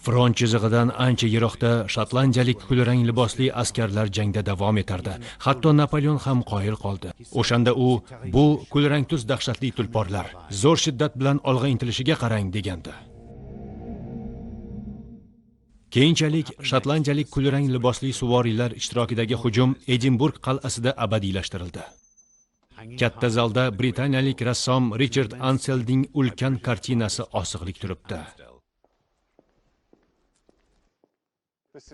Front chizig'idan ancha yiroqda shotlandiyalik kulrang libosli askarlar jangda davom etardi. Hatto Napoleon ham qoyil qoldi. O'shanda u bu kulrang tus dahshatli tulporlar zo'r shiddat bilan olg'a intilishiga qarang degandi. Keyinchalik shotlandiyalik kulrang libosli suvoriylar ishtirokidagi hujum Edinburg qal'asida abadiylashtirildi. Katta zalda britaniyalik rassom Richard Anselning ulkan kartinasi osig'lik turibdi.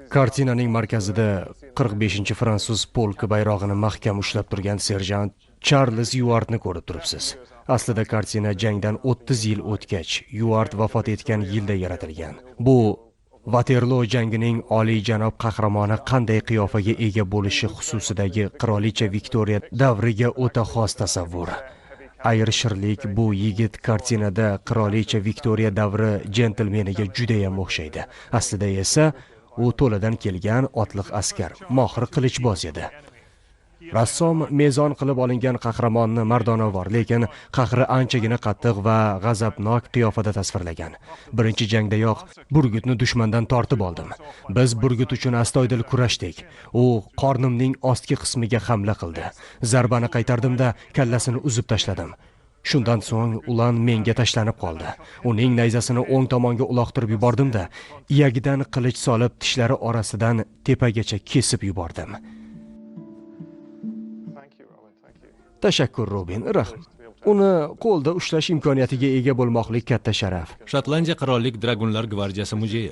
Kartinaning markazida 45-fransuz polki bayrog'ini mahkam ushlab turgan serjant Charles Yuartni ko'rib turibsiz. Aslida kartina jangdan 30 yil o'tgach, Yuart vafot etgan yilda yaratilgan. Bu Vaterlo jangining oliyjanob qahramoni qanday qiyofaga ega bo'lishi xususidagi qirolicha Viktoriya davriga o'ta xos tasavvur. Ayrshirlik bu yigit kartinada qirolicha Viktoriya davri jentlmeniga juda ham o'xshaydi. Aslida esa u to'ladan kelgan otliq askar, mohir qilichboz edi. Rassom mezon qilib olingan qahramonni mardonavor, lekin qahri anchagina qattiq va g'azabnok qiyofada tasvirlagan. Birinchi jangdayoq burgutni dushmandan tortib oldim. Biz burgut uchun astoydil kurashdik. U qornimning ostki qismiga hamla qildi. Zarbani qaytardimda kallasini uzib tashladim. Shundan so'ng ulan menga tashlanib qoldi. Uning nayzasini o'ng tomonga uloqtirib yubordim-da, iyagidan qilich solib tishlari orasidan tepagacha kesib yubordim. Tashakkur, Robin, rahmat. Uni qo'lda ushlash imkoniyatiga ega bo'lmoqlik katta sharaf. Shotlandiya Qirollik Dragunlar gvardiyasi muzeyi.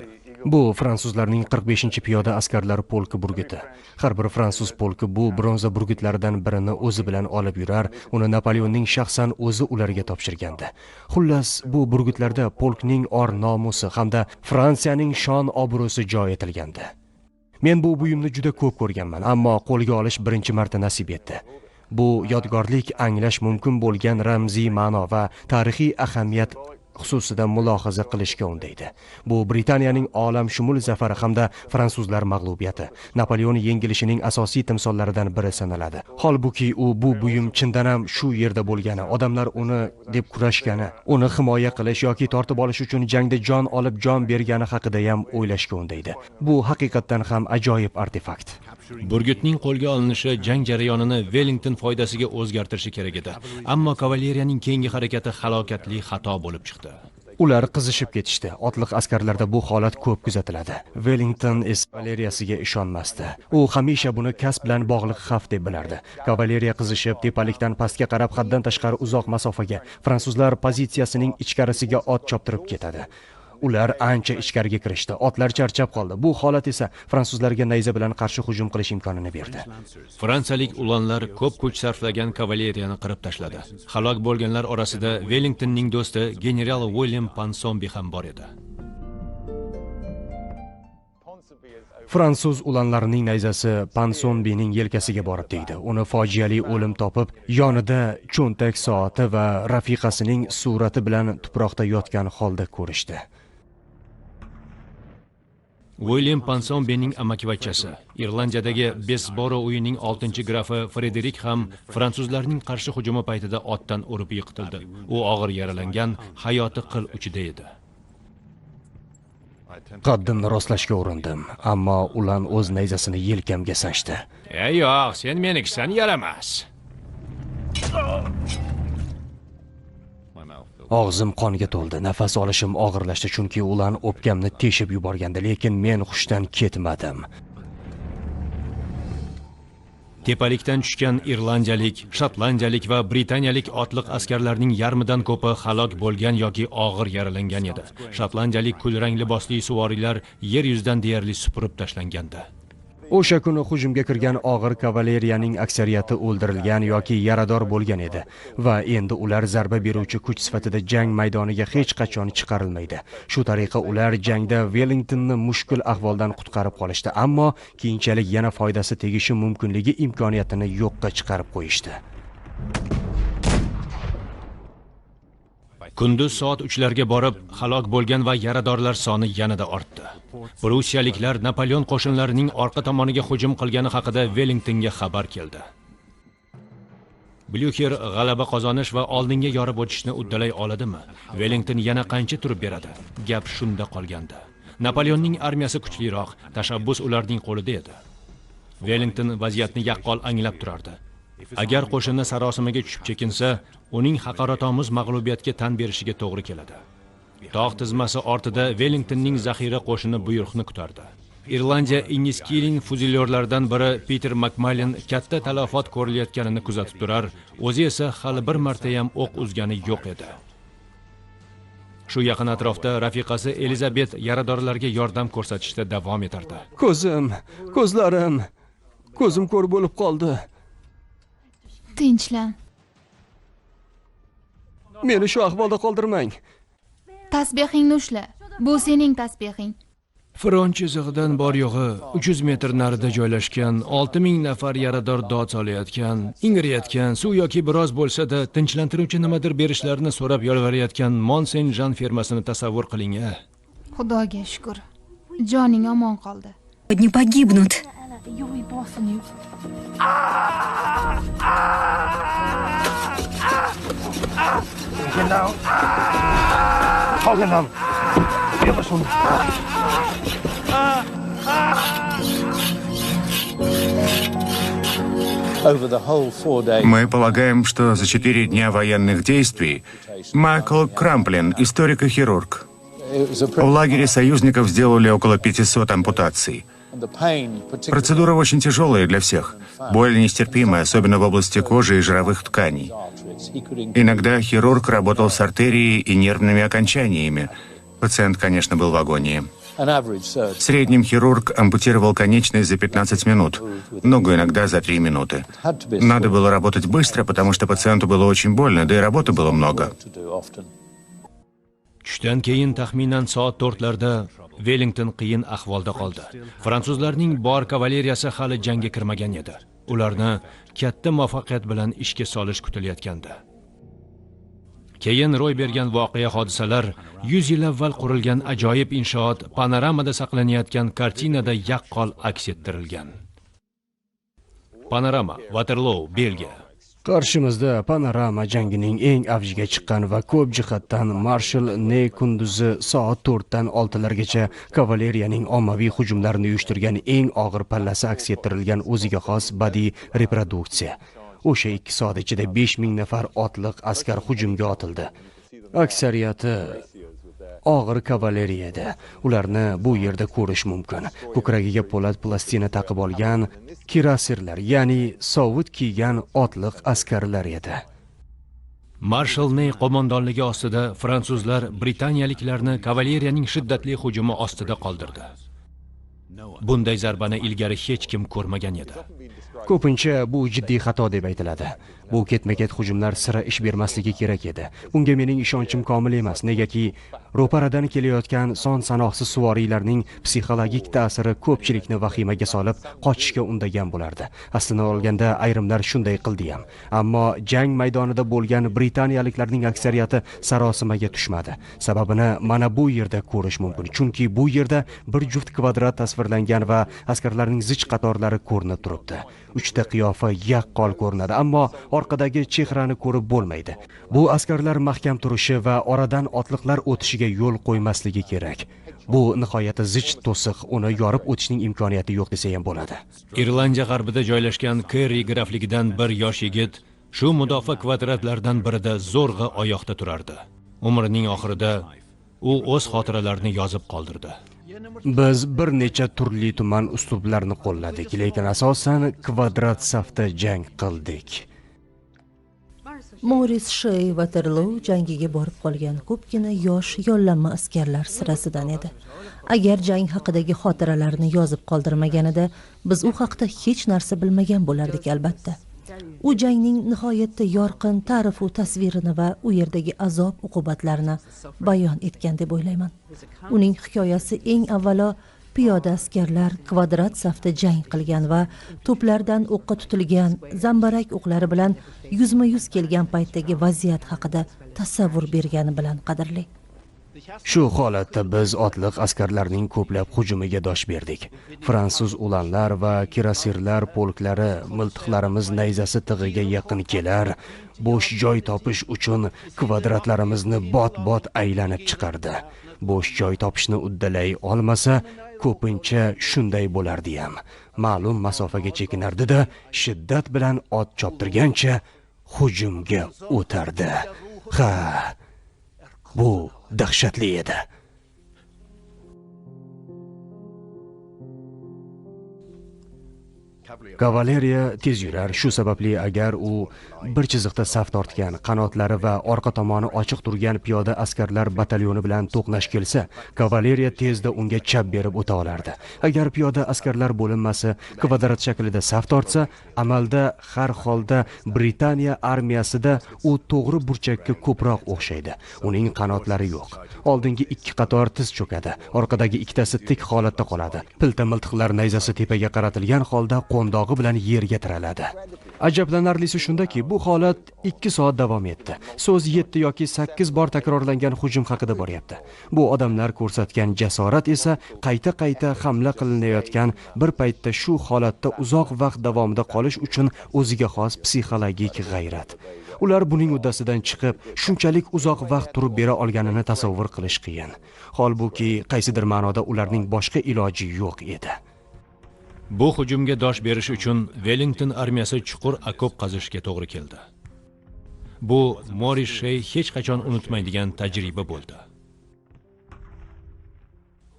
Bu fransuzlarning 45-piyoda askarlar polki burguti. Har bir fransuz polki bu bronza burgutlaridan birini o'zi bilan olib yurar, uni Napoleonning shaxsan o'zi ularga topshirgandi. Xullas, bu burgutlarda polkning or-nomusi hamda Fransiyaning shon-obro'si joy etilgandi. Men bu buyumni juda ko'p ko'rganman, ammo qo'lga olish birinchi marta nasib etdi. Bu yodgorlik anglash mumkin bo'lgan ramziy ma'no va tarixiy ahamiyat xususida mulohaza qilishga undaydi. Bu Britaniyaning olamshumul zafari hamda fransuzlar mag'lubiyati, Napoleon yengilishining asosiy timsollaridan biri sanaladi. Holbuki u bu buyum chindan ham shu yerda bo'lgani, odamlar uni deb kurashgani, uni himoya qilish yoki tortib olish uchun jangda jon olib jon bergani haqida ham o'ylashga undaydi. Bu haqiqatdan ham ajoyib artefakt. Burgutning qo'lga olinishi jang jarayonini Wellington foydasiga o'zgartirishi kerak edi. Ammo kavaleriyaning keyingi harakati halokatli xato bo'lib chiqdi. Ular qizishib ketishdi. Otliq askarlarda bu holat ko'p kuzatiladi. Wellington esa kavaleriyasiga ishonmasdi. U hamisha buni kasb bilan bog'liq xavf deb bilardi. Kavaleriya qizishib, tepalikdan pastga qarab haddan tashqari uzoq masofaga fransuzlar pozitsiyasining ichkarisiga ot choptirib ketadi. Ular ancha ichkariga kirishdi. Otlar charchab qoldi. Bu holat esa fransuzlarga nayza bilan qarshi hujum qilish imkonini berdi. Fransiyalik ulanlar ko'p kuch sarflagan kavaleriyani qirib tashladi. Halok bo'lganlar orasida Wellingtonning do'sti general William Ponsonby ham bor edi. Fransuz ulanlarining nayzasi Ponsonbyning yelkasiga borib tegdi. Uni fojiali o'lim topib, yonida cho'ntak soati va rafiqasining surati bilan tuproqda yotgan holda ko'rishdi. William Ponsonbyning amakivachchasi, Irlandiyadagi Besboro uyining 6-grafi Frederik ham fransuzlarning qarshi hujumi paytida otdan urib yiqitildi. U og'ir yaralangan, hayoti qil uchida edi. Qaddimni rostlashga urindim, ammo ulan o'z nayzasini yelkamga sanchdi. "Ey yo'q, sen menikisan, yaramas." Og'zim qonga to'ldi, nafas olishim og'irlashdi, chunki ulan o'pkamni teshib yuborgandi, lekin men hushdan ketmadim. Tepalikdan tushgan irlandiyalik, shotlandiyalik va britaniyalik otliq askarlarning yarmidan ko'pi halok bo'lgan yoki og'ir yaralangan edi. Shotlandiyalik kulrang libosli suvoriylar yer yuzidan deyarli supurib tashlangandi. O'sha kuni hujumga kirgan og'ir kavaleriyaning aksariyati o'ldirilgan yoki yarador bo'lgan edi va endi ular zarba beruvchi kuch sifatida jang maydoniga hech qachon chiqarilmaydi. Shu tariqa ular jangda Wellingtonni mushkul ahvoldan qutqarib qolishdi, ammo keyinchalik yana foydasi tegishi mumkinligi imkoniyatini yo'qqa chiqarib qo'yishdi. Kunduz soat 3 larga borib halok bo'lgan va yaradorlar soni yanada ortdi. Prussiyaliklar Napoleon qo'shinlarining orqa tomoniga hujum qilgani haqida Wellingtonga xabar keldi. Blyuxer g'alaba qozonish va oldinga yorib o'tishni uddalay oladimi? Wellington yana qancha turib beradi? Gap shunda qolgandi. Napoleonning armiyasi kuchliroq, tashabbus ularning qo'lida edi. Wellington vaziyatni yaqqol anglab turardi. Agar qo'shinni sarosimaga tushib chekinsa, uning haqoratomuz mag'lubiyatga tan berishiga to'g'ri keladi. Tog' tizmasi ortida Wellingtonning zaxira qo'shini buyruqni kutardi. Irlandiya Inniskilling fuzilyorlaridan biri Peter Makmalin katta talafot ko'rilayotganini kuzatib turar, o'zi esa hali bir marta ham o'q uzgani yo'q edi. Shu yaqin atrofda rafiqasi Elizabet yaradorlarga yordam ko'rsatishda davom etardi. Ko'zim, ko'zlarim, ko'zim ko'r bo'lib qoldi. Tinchlan. Meni shu ahvolda qoldirmang. Tasbehingni ushla. Bu sening tasbehing. Front chizig'idan bor yo'g'i 300 metr narida joylashgan 6000 nafar yarador dod solayotgan, ingrayotgan, suv yoki biroz bo'lsa-da tinchlantiruvchi nimadir berishlarini so'rab yolvorayotgan Mont-Saint-Jean fermasini tasavvur qiling-a. Xudoga shukr. Joning omon qoldi. Не погибнут. Мы полагаем, что за 4 дня военных действий Майкл Крамплин, историк и хирург, в лагере союзников сделали около 500 ампутаций. Процедура очень тяжелая для всех. Боль нестерпимая, особенно в области кожи и жировых тканей. Иногда хирург работал с артерией и нервными окончаниями. Пациент, конечно, был в агонии. В среднем хирург ампутировал конечность за 15 минут, ногу иногда за 3 минуты. Надо было работать быстро, потому что пациенту было очень больно, да и работы было много. Tushdan keyin taxminan soat 4larda Wellington qiyin ahvolda qoldi. Fransuzlarning bor kavaleriyasi hali jangga kirmagan edi. Ularni katta muvaffaqiyat bilan ishga solish kutilayotgandi. Keyin ro'y bergan voqea hodisalar 100 yil avval qurilgan ajoyib inshoot panoramada saqlanayotgan kartinada yaqqol aks ettirilgan. Panorama, Waterloo, Belgiya. Qarshimizda panorama jangining eng avjiga chiqqan va ko'p jihatdan Marshal Ney kunduzi soat 4 dan 6 largacha kavaleriyaning ommaviy hujumlarini uyushtirgan eng og'ir pallasi aks ettirilgan o'ziga xos badiiy reproduksiya. O'sha 2 soat ichida 5000 nafar otliq askar hujumga otildi. Aksariyati og'ir kavaleriya edi. Ularni bu yerda ko'rish mumkin. Ko'kragiga po'lat plastina taqib olgan kirasirlar, ya'ni sovut kiygan otliq askarlar edi. Marshal Ney qo'mondonligi ostida fransuzlar britaniyaliklarni kavaleriyaning shiddatli hujumi ostida qoldirdi. Bunday zarbani ilgari hech kim ko'rmagan edi. Ko'pincha bu jiddiy xato deb aytiladi. Bu ketma-ket hujumlar sira ish bermasligi kerak edi. Bunga mening ishonchim komil emas, negaki ro'paradan kelayotgan son-sanoqsiz suvoriylarning psixologik ta'siri ko'pchilikni vahimaga solib, qochishga undagan bo'lardi. Aslini olganda ayrimlar shunday qildi ham. Ammo jang maydonida bo'lgan britaniyaliklarning aksariyati sarosimaga tushmadi. Sababini mana bu yerda ko'rish mumkin, chunki bu yerda bir juft kvadrat tasvirlangan va askarlarning zich qatorlari ko'rinib turibdi. Uchta qiyofa yaqqol ko'rinadi, ammo orqadagi chehrani ko'rib bo'lmaydi. Bu askarlar mahkam turishi va oradan otliqlar o'tishiga yo'l qo'ymasligi kerak. Bu nihoyatda zich to'siq, uni yorib o'tishning imkoniyati yo'q desa ham bo'ladi. Irlandiya g'arbida joylashgan Kerri grafligidan bir yosh yigit shu mudofaa kvadratlaridan birida zo'rg'a oyoqda turardi. Umrining oxirida u o'z xotiralarini yozib qoldirdi. Biz bir necha turli tuman uslublarni qo'lladik, lekin asosan kvadrat safda jang qildik. Moris Shey Waterloo jangiga borib qolgan ko'pgina yosh yollanma askarlar sirasidan edi. Agar jang haqidagi xotiralarini yozib qoldirmaganida, biz u haqda hech narsa bilmagan bo'lardik albatta. U jangning nihoyatda yorqin ta'rifu tasvirini va u yerdagi azob uqubatlarni bayon etgan deb o'ylayman. Uning hikoyasi eng avvalo piyoda askarlar kvadrat safda jang qilgan va to'plardan o'qqa tutilgan zambarak o'qlari bilan yuzma-yuz kelgan paytdagi vaziyat haqida tasavvur bergani bilan qadrli. Shu holatda biz otliq askarlarning ko'plab hujumiga dosh berdik. Fransuz ulanlar va kirasirlar polklari miltiqlarimiz nayzasi tig'iga yaqin kelar, bo'sh joy topish uchun kvadratlarimizni bot-bot aylanib chiqardi. Bo'sh joy topishni uddalay olmasa, ko'pincha shunday bo'lardi ham. Ma'lum masofaga chekinardi-da, shiddat bilan ot choptirgancha hujumga o'tardi. Ha, bu dahshatli edi. Kavaleriya tez yurar, shu sababli agar u bir chiziqda saf tortgan, qanotlari va orqa tomoni ochiq turgan piyoda askarlar batalyoni bilan to'qnash kelsa, kavaleriya tezda unga chap berib o'ta olardi. Agar piyoda askarlar bo'linmasi kvadrat shaklida saf tortsa, amalda har holda Britaniya armiyasida u to'g'ri burchakka ko'proq o'xshaydi. Uning qanotlari yo'q. Oldingi ikki qator tiz cho'kadi, orqadagi ikkitasi tik holatda qoladi. Pilta miltiqlar nayzasi tepaga qaratilgan holda qo'ndog'i bilan yerga tiraladi. Ajablanarlisi shundaki, bu holat 2 soat davom etdi. So'z 7 yoki 8 bor takrorlangan hujum haqida boryapti. Bu odamlar ko'rsatgan jasorat esa qayta-qayta hamla qilinayotgan bir paytda shu holatda uzoq vaqt davomida qolish uchun o'ziga xos psixologik g'ayrat. Ular buning uddasidan chiqib, shunchalik uzoq vaqt turib bera olganini tasavvur qilish qiyin. Holbuki, qaysidir ma'noda ularning boshqa iloji yo'q edi. Bu hujumga dosh berish uchun Wellington armiyasi chuqur okop qazishga to'g'ri keldi. Bu Moris Shey hech qachon unutmaydigan tajriba bo'ldi.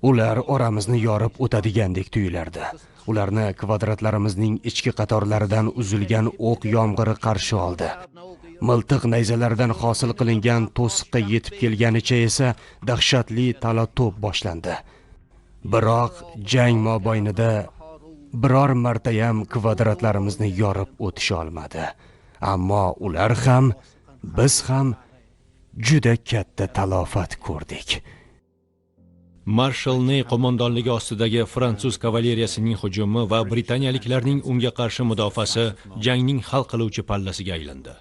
Ular oramizni yorib o'tadigandek tuyulardi. Ularni kvadratlarimizning ichki qatorlaridan uzilgan o'q yomg'iri qarshi oldi. Miltiq nayzalaridan hosil qilingan to'siqqa yetib kelganicha esa dahshatli tala-to'p boshlandi. Biroq jang mobaynida biror martayam kvadratlarimizni yorib o'tisha olmadi. Ammo ular ham, biz ham juda katta talofat ko'rdik. Marshal Ney qo'mondonligi ostidagi fransuz kavaleriyasining hujumi va britaniyaliklarning unga qarshi mudofaasi jangning hal qiluvchi pallasiga aylandi.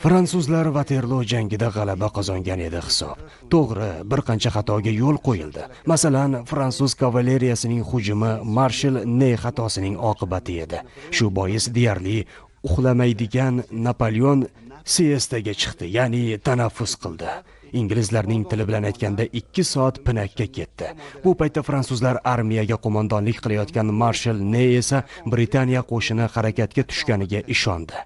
Fransuzlar Vaterlo jangida g'alaba qozongan edi hisob. To'g'ri, bir qancha xatoga yo'l qo'yildi. Masalan, fransuz kavaleriyasining hujumi Marshal Ney xatosining oqibati edi. Shu bois deyarli uxlamaydigan Napoleon siestaga chiqdi, ya'ni tanaffus qildi. Inglizlarning tili bilan aytganda 2 soat pinakka ketdi. Bu paytda fransuzlar armiyaga qo'mondonlik qilayotgan Marshal Ney esa Britaniya qo'shini harakatga tushganiga ishondi.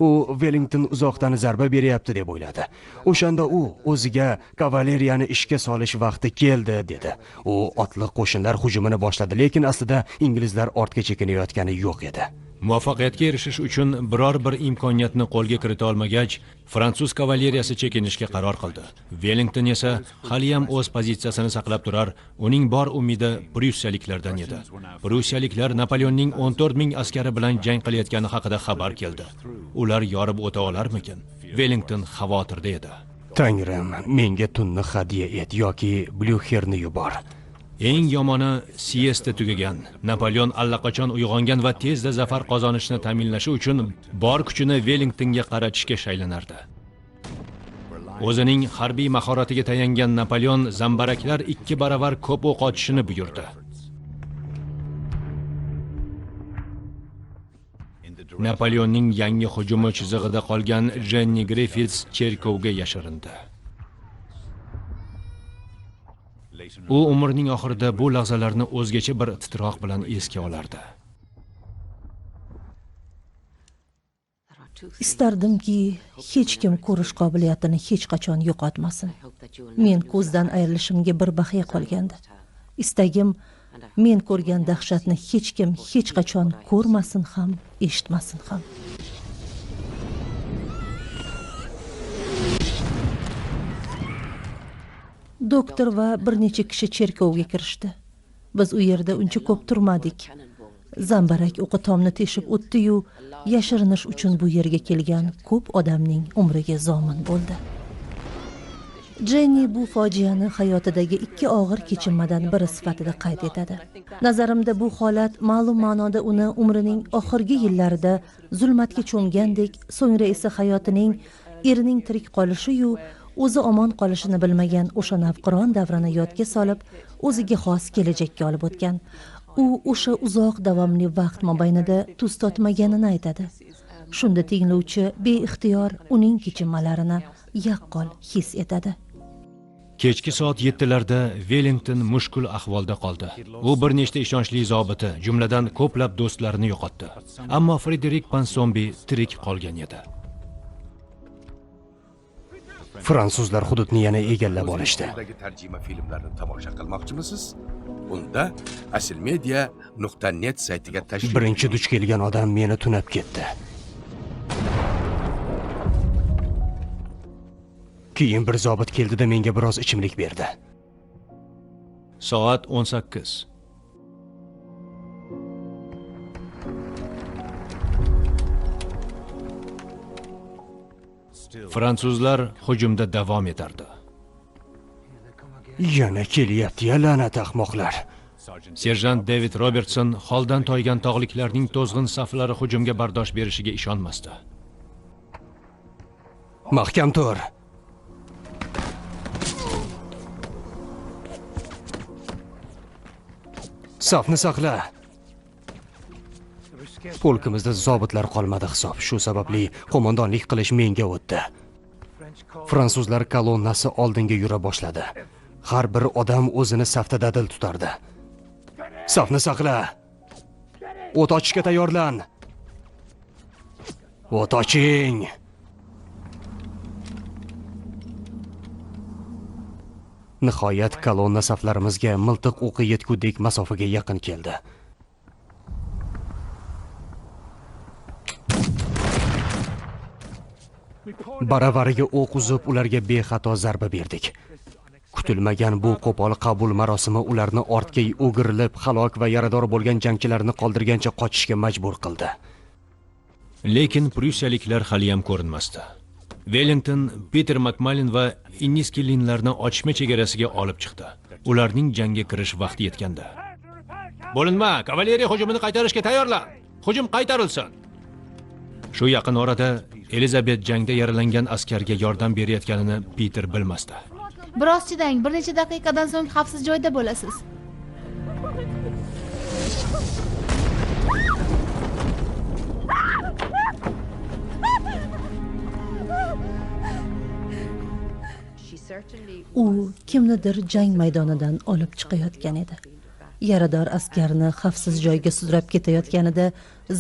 U Wellington uzoqdan zarba beryapti deb o'yladi. O'shanda u o'ziga kavaleriyani ishga solish vaqti keldi dedi. U otliq qo'shinlar hujumini boshladi, lekin aslida inglizlar ortga chekinayotgani yo'q edi. Muvaffaqiyatga erishish uchun biror bir imkoniyatni qo'lga kirita olmagach, fransuz kavaleriyasi chekinishga qaror qildi. Wellington esa haliyam o'z pozitsiyasini saqlab turar, uning bor umidi prussiyaliklardan edi. Prussiyaliklar Napoleonning 14 ming askari bilan jang qilayotgani haqida xabar keldi. Ular yorib o'ta olarmikin? Wellington xavotirda edi. Tangrim, menga tunni hadya et yoki Blyuxerni yubor. Eng yomoni siesta tugagan. Napoleon allaqachon uyg'ongan va tezda zafar qozonishni ta'minlashi uchun bor kuchini Wellingtonga qaratishga shaylanardi. O'zining harbiy mahoratiga tayangan Napoleon zambaraklar 2 baravar ko'p o'q otishini buyurdi. Napoleonning yangi hujumi chizig'ida qolgan Jenni Griffiths cherkovga yashirindi. U umrining oxirida bu lahzalarni o'zgacha bir titroq bilan esga olardi. Istardimki, hech kim ko'rish qobiliyatini hech qachon yo'qotmasin. Men ko'zdan ayrilishimga bir baxya qolgandi. Istagim, men ko'rgan dahshatni hech kim hech qachon ko'rmasin ham, eshitmasin ham. Doktor va bir necha kishi cherkovga kirishdi. Biz u yerda uncha ko'p turmadik. Zambarak o'qi tomni teshib o'tdi-yu, yashirinish uchun bu yerga kelgan ko'p odamning umriga zomin bo'ldi. Jenni bu fojiani hayotidagi 2 og'ir kechinmadan biri sifatida qayd etadi. Nazarimda bu holat ma'lum ma'noda uni umrining oxirgi yillarida zulmatga cho'mgandek, so'ngra esa hayotining erining tirik qolishi-yu o'zi omon qolishini bilmagan o'sha navqiron davrini yodga solib, o'ziga xos kelajakka olib o'tgan. U o'sha uzoq davomli vaqt mobaynida tuz totmaganini aytadi. Shunda tinglovchi beixtiyor uning kechinmalarini yaqqol his etadi. Kechki soat 7larda Wellington mushkul ahvolda qoldi. U bir nechta ishonchli zobiti, jumladan ko'plab do'stlarini yo'qotdi. Ammo Frederik Ponsonbi tirik qolgan edi. Fransuzlar hududni yana egallab olishdi. Tarjima filmlarni tomosha qilmoqchimisiz? Unda asilmedia.net saytiga tashrif. Birinchi duch kelgan odam meni tunab ketdi. Keyin bir zobit keldi-da menga biroz ichimlik berdi. Soat 18. Fransuzlar hujumda davom etardi. Yana kelyapti, la'nat ahmoqlar. Serjant David Robertson holdan toygan tog'liklarning to'zg'in saflari hujumga bardosh berishiga ishonmasdi. Mahkam tur. Safni saqla. Polkimizda zobitlar qolmadi hisob. Shu sababli qo'mondonlik qilish menga o'tdi. Fransuzlar kolonnasi oldinga yura boshladi. Har bir odam o'zini safda dadil tutardi. Safni saqla. O't ochishga tayyorlan. O't oching. Nihoyat kolonna saflarimizga miltiq o'qi yetgudek masofaga yaqin keldi. Baravariga o'q uzib, ularga bexato zarba berdik. Kutilmagan bu qo'pol qabul marosimi ularni ortga o'girilib, halok va yarador bo'lgan jangchilarni qoldirgancha qochishga majbur qildi. Lekin prussiyaliklar haliyam ko'rinmasdi. Wellington, Peter Makmalin va Inniskillinlarni otishma chegarasiga olib chiqdi. Ularning jangga kirish vaqti yetgandi. Bo'linma, kavaleriya hujumini qaytarishga tayyorlan. Hujum qaytarilsin. Shu yaqin orada Elizabet jangda yaralangan askarga yordam berayotganini Peter bilmasdi. Biroz chidang, bir necha daqiqadan so'ng xavfsiz joyda bo'lasiz. U kimnidir jang maydonidan olib chiqayotgan edi. Yarador askarni xavfsiz joyga sudrab ketayotganida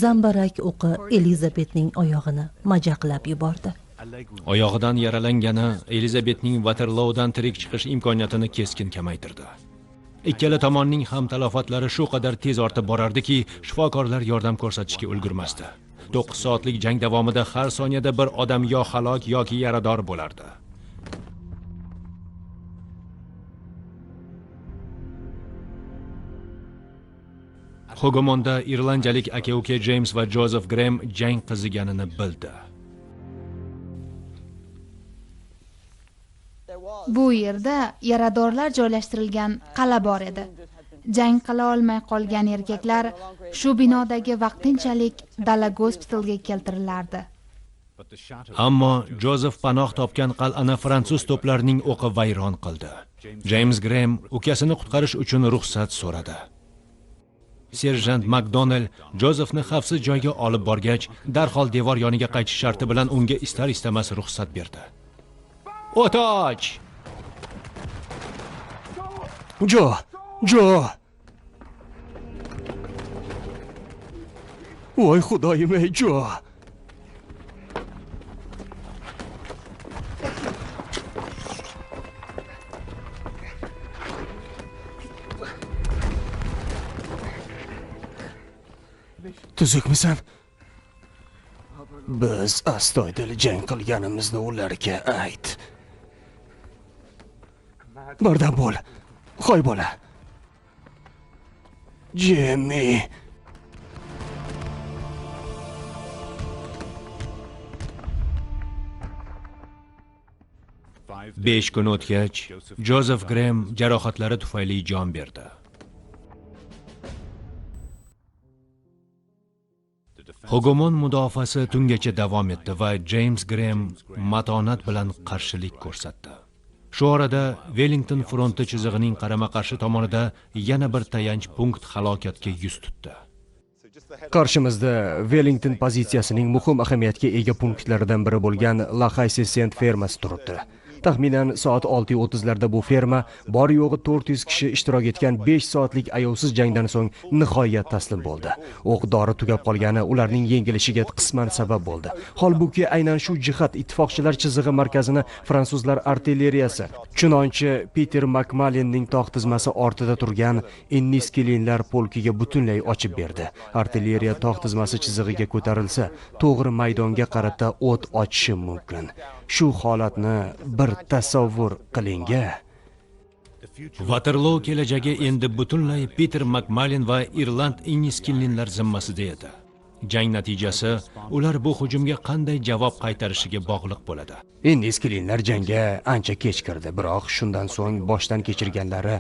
zambarak o'qi Elizabetning oyog'ini majaqlab yubordi. Oyog'idan yaralangani Elizabetning Waterloodan tirik chiqish imkoniyatini keskin kamaytirdi. Ikkala tomonning ham talofatlari shu qadar tez ortib borardiki, shifokorlar yordam ko'rsatishga ulgurmasdi. 9 soatlik jang davomida har soniyada bir odam yo halok yoki yarador bo'lardi. Hogomonda irlandiyalik aka-uka James va Joseph Graham jang qiziganini bildi. Bu yerda yaradorlar joylashtirilgan qal'a bor edi. Jang qila olmay qolgan erkaklar shu binodagi vaqtinchalik dala gospitalga keltirilardi. Ammo Joseph panoh topgan qal'ani fransuz to'plarining o'qi vayron qildi. James Graham ukasini qutqarish uchun ruxsat so'radi. Serjant McDonnell Jozefni xavfsiz joyga olib borgach, darhol devor yoniga qaytish sharti bilan unga istar-istamas ruxsat berdi. O't och! Jo! Jo! Voy xudoyim, ey Jo! Tuzukmisan? Biz astoydil jang qilganimizni ularga ayt. Bardam bo'l, hoy bola. Jimmy. Besh kun o'tgach, Joseph Graham jarohatlari tufayli jon berdi. Hogomon mudofaasi tungacha davom etdi va James Graham matonat bilan qarshilik ko'rsatdi. Shu orada Wellington fronti chizig'ining qarama-qarshi tomonida yana bir tayanch punkt halokatga yuz tutdi. Qarshimizda Wellington pozitsiyasining muhim ahamiyatga ega punktlaridan biri bo'lgan La Haye Sent fermasi turibdi. Taxminan soat 6:30 larda bu ferma bor yo'g'i 400 kishi ishtirok etgan 5 soatlik ayovsiz jangdan so'ng nihoyat taslim bo'ldi. O'q dori tugab qolgani ularning yengilishiga qisman sabab bo'ldi. Holbuki aynan shu jihat ittifoqchilar chizig'i markazini fransuzlar artilleriyasi, chunonchi Peter Makmalinning tog' tizmasi ortida turgan Inniskillinlar polkiga butunlay ochib berdi. Artilleriya tog' tizmasi chizig'iga ko'tarilsa, to'g'ri maydonga qarata o't ochishi mumkin. Shu holatni bir tasavvur qiling-a. Vaterloo kelajagi endi butunlay Peter Makmalin va Irland Inniskillinlar zimmasida edi. Jang natijasi ular bu hujumga qanday javob qaytarishiga bog'liq bo'ladi. Inniskillinlar jangga ancha kech kirdi, biroq shundan so'ng boshdan kechirganlari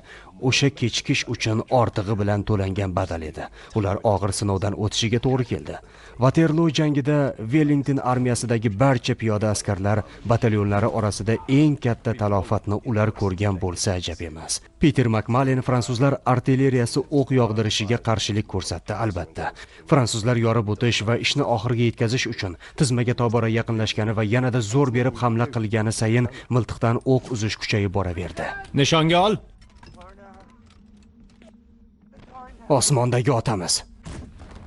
o'sha kechikish uchun ortig'i bilan to'langan badal edi. Ular og'ir sinovdan o'tishiga to'g'ri keldi. Vaterloo jangida Wellington armiyasidagi barcha piyoda askarlar batalyonlari orasida eng katta talofatni ular ko'rgan bo'lsa ajab emas. Peter Makmalin fransuzlar artilleriyasi o'q yog'dirishiga qarshilik ko'rsatdi, albatta. Fransuzlar yorib o'tish va ishni oxiriga yetkazish uchun tizmaga tobora yaqinlashgani va yanada zo'r berib hamla qilgani sayin miltiqdan o'q uzish kuchayib boraverdi. Nishonga ol. Osmondagi otamiz,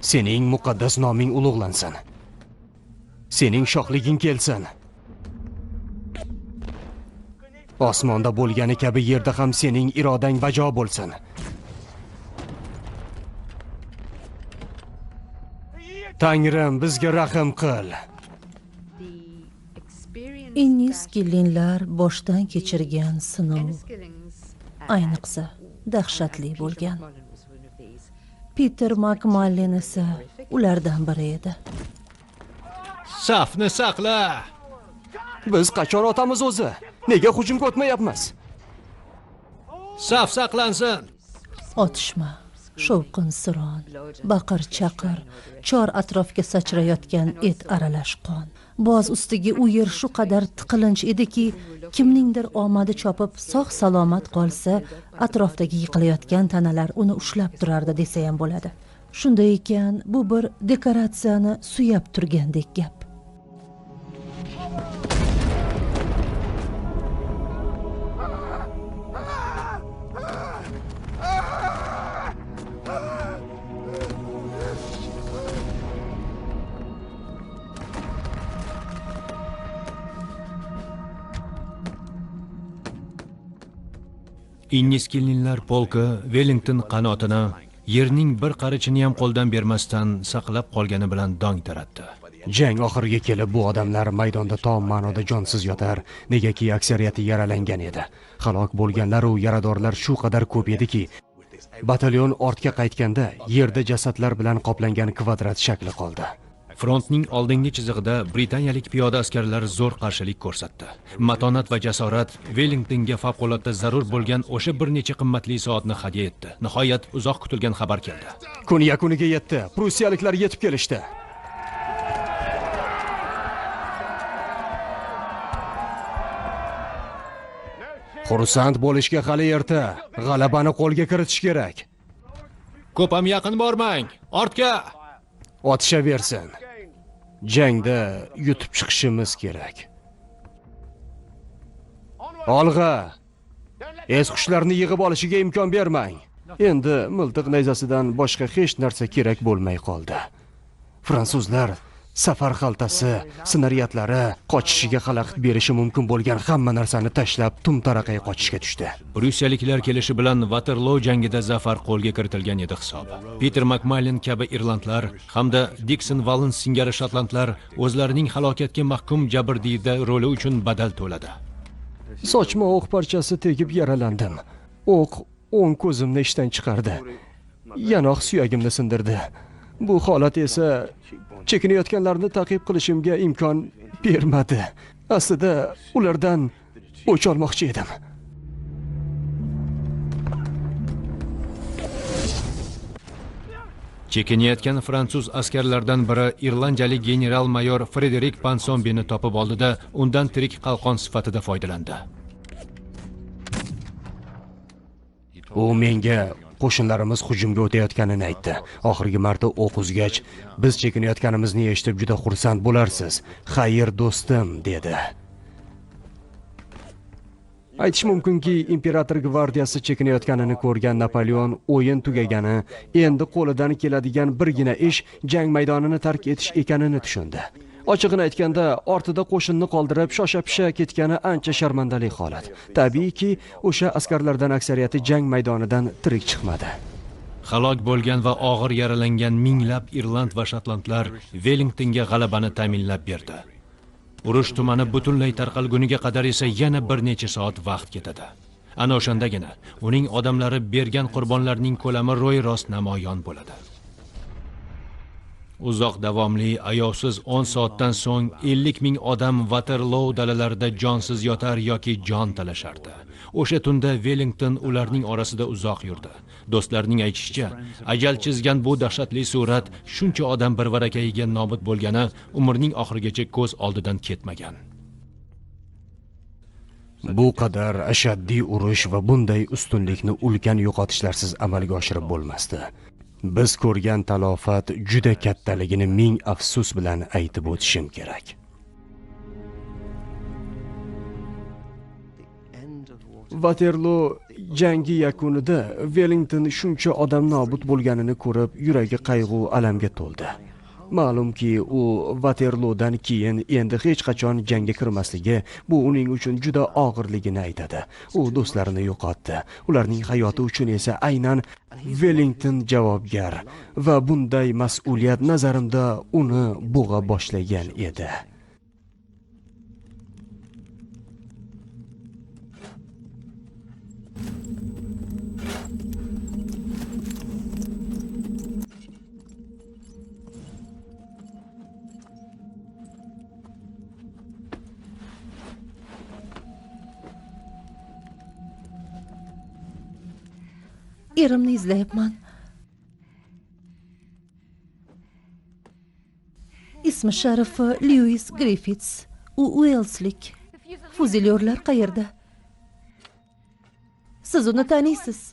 sening muqaddas noming ulug'lansin. Sening shohliging kelsin. Osmonda bo'lgani kabi yerda ham sening irodang bajo bo'lsin. Tangrim, bizga rahm qil. Inniskillinlar boshdan kechirgan sinov ayniqsa dahshatli bo'lgan. Peter Makmalin esa ulardan biri edi. Safni saqla! Biz qachon otamiz o'zi? Nega hujumga o'tmayapmiz? Saf saqlansin! Otishma, shovqin-suron, baqir-chaqir, chor atrofga sachrayotgan et aralash qon. Boz ustiga u yer shu qadar tiqilinch ediki, kimningdir omadi chopib sog' salomat qolsa, atrofdagi yiqilayotgan tanalar uni ushlab turardi desa ham bo'ladi. Shunday ekan, bu bir dekoratsiyani suyab turgandek gap. Inniskillinlar polki Wellington qanotini yerning bir qarichini ham qo'ldan bermasdan saqlab qolgani bilan dong taratdi. Jang oxiriga kelib bu odamlar maydonda tom ma'noda jonsiz yotar, negaki aksariyati yaralangan edi. Halok bo'lganlar u yaradorlar shu qadar ko'p ediki, batalyon ortga qaytganda yerda jasadlar bilan qoplangan kvadrat shakli qoldi. Frontning oldingi chizig'ida britaniyalik piyoda askarlar zo'r qarshilik ko'rsatdi. Matonat va jasorat Wellingtonga favqulodda zarur bo'lgan o'sha bir necha qimmatli soatni hadya etdi. Nihoyat uzoq kutilgan xabar keldi. Kun yakuniga yetdi. Prussiyaliklar yetib kelishdi. Xursand bo'lishga hali erta. G'alabani qo'lga kiritish kerak. Ko'p ham yaqin bormang. Ortga! Otishaversin. Jangda yutib chiqishimiz kerak. Olg'a! Es-hushlarni yig'ib olishiga imkon bermang. Endi miltiq nayzasidan boshqa hech narsa kerak bo'lmay qoldi. Fransuzlar safar xaltasi, snaryadlari, qochishiga xalaqit berishi mumkin bo'lgan hamma narsani tashlab tum-taraqay qochishga tushdi. Prussiyaliklar kelishi bilan Waterloo jangida zafar qo'lga kiritilgan edi hisob. Peter Makmalin kabi irlandlar hamda Dikson Valens singari shotlandlar o'zlarining halokatga mahkum jabrdiyda roli uchun badal to'ladi. Sochma o'q parchasi tegib yaralandim. O'q o'ng ko'zimni ishdan chiqardi. Yanoq suyagimni sindirdi. Bu holat esa chekinayotganlarni ta'qib qilishimga imkon bermadi. Aslida ulardan o'ch olmoqchi edim. Chekinayotgan fransuz askarlardan biri irlandiyalik general-mayor Frederik Ponsonbini topib oldida undan tirik qalqon sifatida foydalandi. U menga qo'shinlarimiz hujumga o'tayotganini aytdi. Oxirgi marta o'q uzgach, biz chekinayotganimizni eshitib juda xursand bo'larsiz. Xayr do'stim, dedi. Aytish mumkinki, imperator gvardiyasi chekinayotganini ko'rgan Napoleon o'yin tugagani, endi qo'lidan keladigan birgina ish jang maydonini tark etish ekanini tushundi. Ochig'ini aytganda, ortida qo'shinni qoldirib shosha-pisha ketgani ancha sharmandali holat. Tabiiyki, o'sha askarlardan aksariyati jang maydonidan tirik chiqmadi. Halok bo'lgan va og'ir yaralangan minglab irland va shotlandlar Wellingtonga g'alabani ta'minlab berdi. Urush tumani butunlay tarqalguniga qadar esa yana bir necha soat vaqt ketadi. Ana o'shandagina uning odamlari bergan qurbonlarning ko'lami ro'y-rost namoyon bo'ladi. Uzoq davomli ayovsiz 10 soatdan so'ng 50 ming odam Waterloo dalalarida jonsiz yotar yoki jon talashardi. O'sha tunda Wellington ularning orasida uzoq yurdi. Do'stlarining aytishicha, ajal chizgan bu dahshatli surat shuncha odam bir varakayiga nobud bo'lgani umrning oxirigacha ko'z oldidan ketmagan. Bu qadar ashaddiy urush va bunday ustunlikni ulkan yo'qotishlarsiz amalga oshirib bo'lmasdi. Biz ko'rgan talofat juda kattaligini ming afsus bilan aytib o'tishim kerak. Waterloo jangi yakunida Wellington shuncha odam nobud bo'lganini ko'rib, yuragi qayg'u alamga to'ldi. Ma'lumki, u Waterloodan keyin endi hech qachon jangga kirmasligi, bu uning uchun juda og'irligini aytadi. U do'stlarini yo'qotdi. Ularning hayoti uchun esa aynan Wellington javobgar va bunday mas'uliyat nazarimda uni bo'g'a boshlagan edi. Erimni izlayapman. Ismi sharifi Lewis Griffiths. U Uelslik. Fuzilyorlar qayerda? Siz uni taniysiz.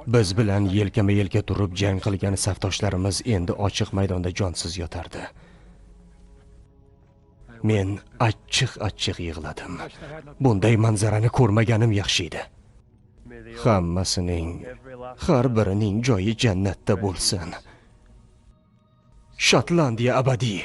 Biz bilan yelkama-yelka turib jang qilgan safdoshlarimiz endi ochiq maydonda jonsiz yotardi. Men achchiq-achchiq yig'ladim. Bunday manzarani ko'rmaganim yaxshi edi. Hammasining, har birining joyi jannatda bo'lsin. Shotlandiya abadiy.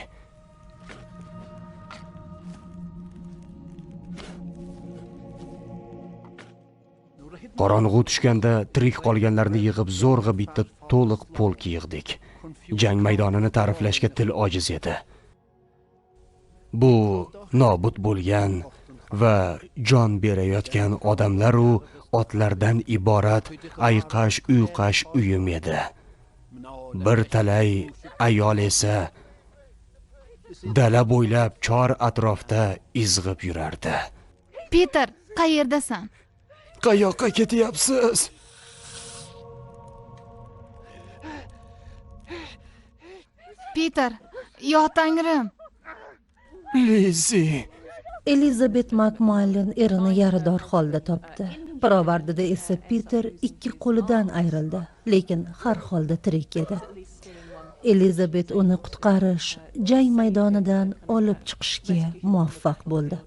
Qorong'u tushganda tirik qolganlarni yig'ib zo'rg'a bitta to'liq polk yig'dik. Jang maydonini ta'riflashga til ojiz edi. Bu nobud bo'lgan va jon berayotgan odamlar u otlardan iborat ayqash-uyqash uyum edi. Bir talay ayol esa dala bo'ylab chor atrofda izg'ib yurardi. Peter, qayerdasan? Qayoqqa ketyapsiz? Peter, yo tangrim. Lizzie. Elizabet Makmallin erini yarador holda topdi. Pirovardida esa Peter ikki qo'lidan ayrildi, lekin har holda tirik edi. Elizabet uni qutqarish, jang maydonidan olib chiqishga muvaffaq bo'ldi.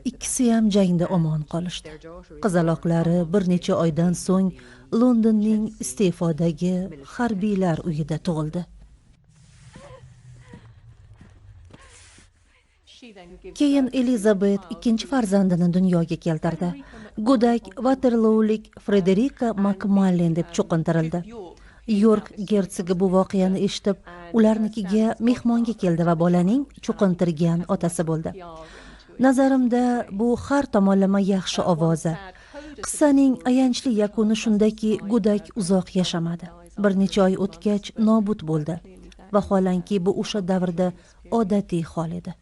Ikkisi ham jangda omon qolishdi. Qizaloqlari bir necha oydan so'ng Londonning iste'fodagi harbiylar uyida tug'ildi. Keyin Elizabet ikkinchi farzandini dunyoga keltirdi. Go'dak Waterloolik Frederika Makmallin deb cho'qintirildi. York gersogi bu voqeani eshitib, ularnikiga mehmonga keldi va bolaning cho'qintirgan otasi bo'ldi. Nazarimda bu har tomonlama yaxshi ovoza. Qissaning ayanchli yakuni shundaki, go'dak uzoq yashamadi. Bir necha oy o'tgach nobud bo'ldi. Vaholanki bu o'sha davrda odatiy hol edi.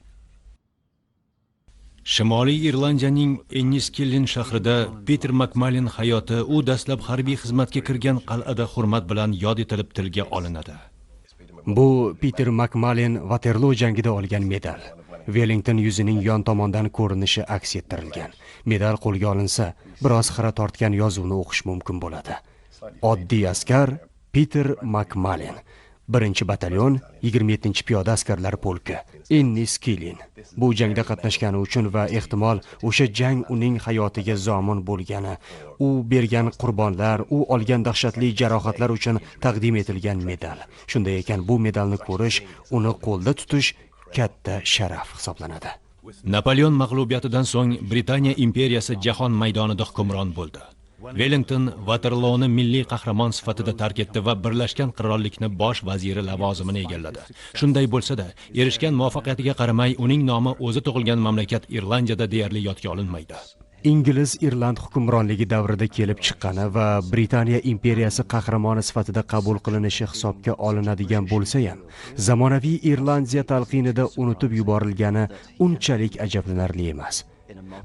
Shimoliy Irlandiyaning Enniskillen shahrida Peter Makmallin hayoti u dastlab harbiy xizmatga kirgan qal'ada hurmat bilan yod etilib tilga olinadi. Bu Peter Makmallin Waterloo jangida olgan medal. Wellington yuzining yon tomondan ko'rinishi aks ettirilgan. Medal qo'lga olinsa, biroz xira tortgan yozuvni o'qish mumkin bo'ladi. Oddiy askar Peter Makmallin. 1-batalyon 27-piyoda askarlar polki, Enniskillen. Bu jangda qatnashgani uchun va ehtimol o'sha jang uning hayotiga zomin bo'lgani, u bergan qurbonlar, u olgan dahshatli jarohatlar uchun taqdim etilgan medal. Shunday ekan, bu medalni ko'rish, uni qo'lda tutish katta sharaf hisoblanadi. Napoleon mag'lubiyatidan so'ng Britaniya imperiyasi jahon maydonida hukmron bo'ldi. Wellington Waterlooni milliy qahramon sifatida tark etdi va Birlashgan Qirollikni bosh vaziri lavozimini egalladi. Shunday bo'lsa-da, erishgan muvaffaqiyatiga qaramay, uning nomi o'zi tug'ilgan mamlakat Irlandiyada deyarli yodga olinmaydi. Ingliz-Irland hukmronligi davrida kelib chiqqani va Britaniya imperiyasi qahramoni sifatida qabul qilinishi hisobga olinadigan bo'lsa ham, zamonaviy Irlandiya talqinida unutib yuborilgani unchalik ajablanarli emas.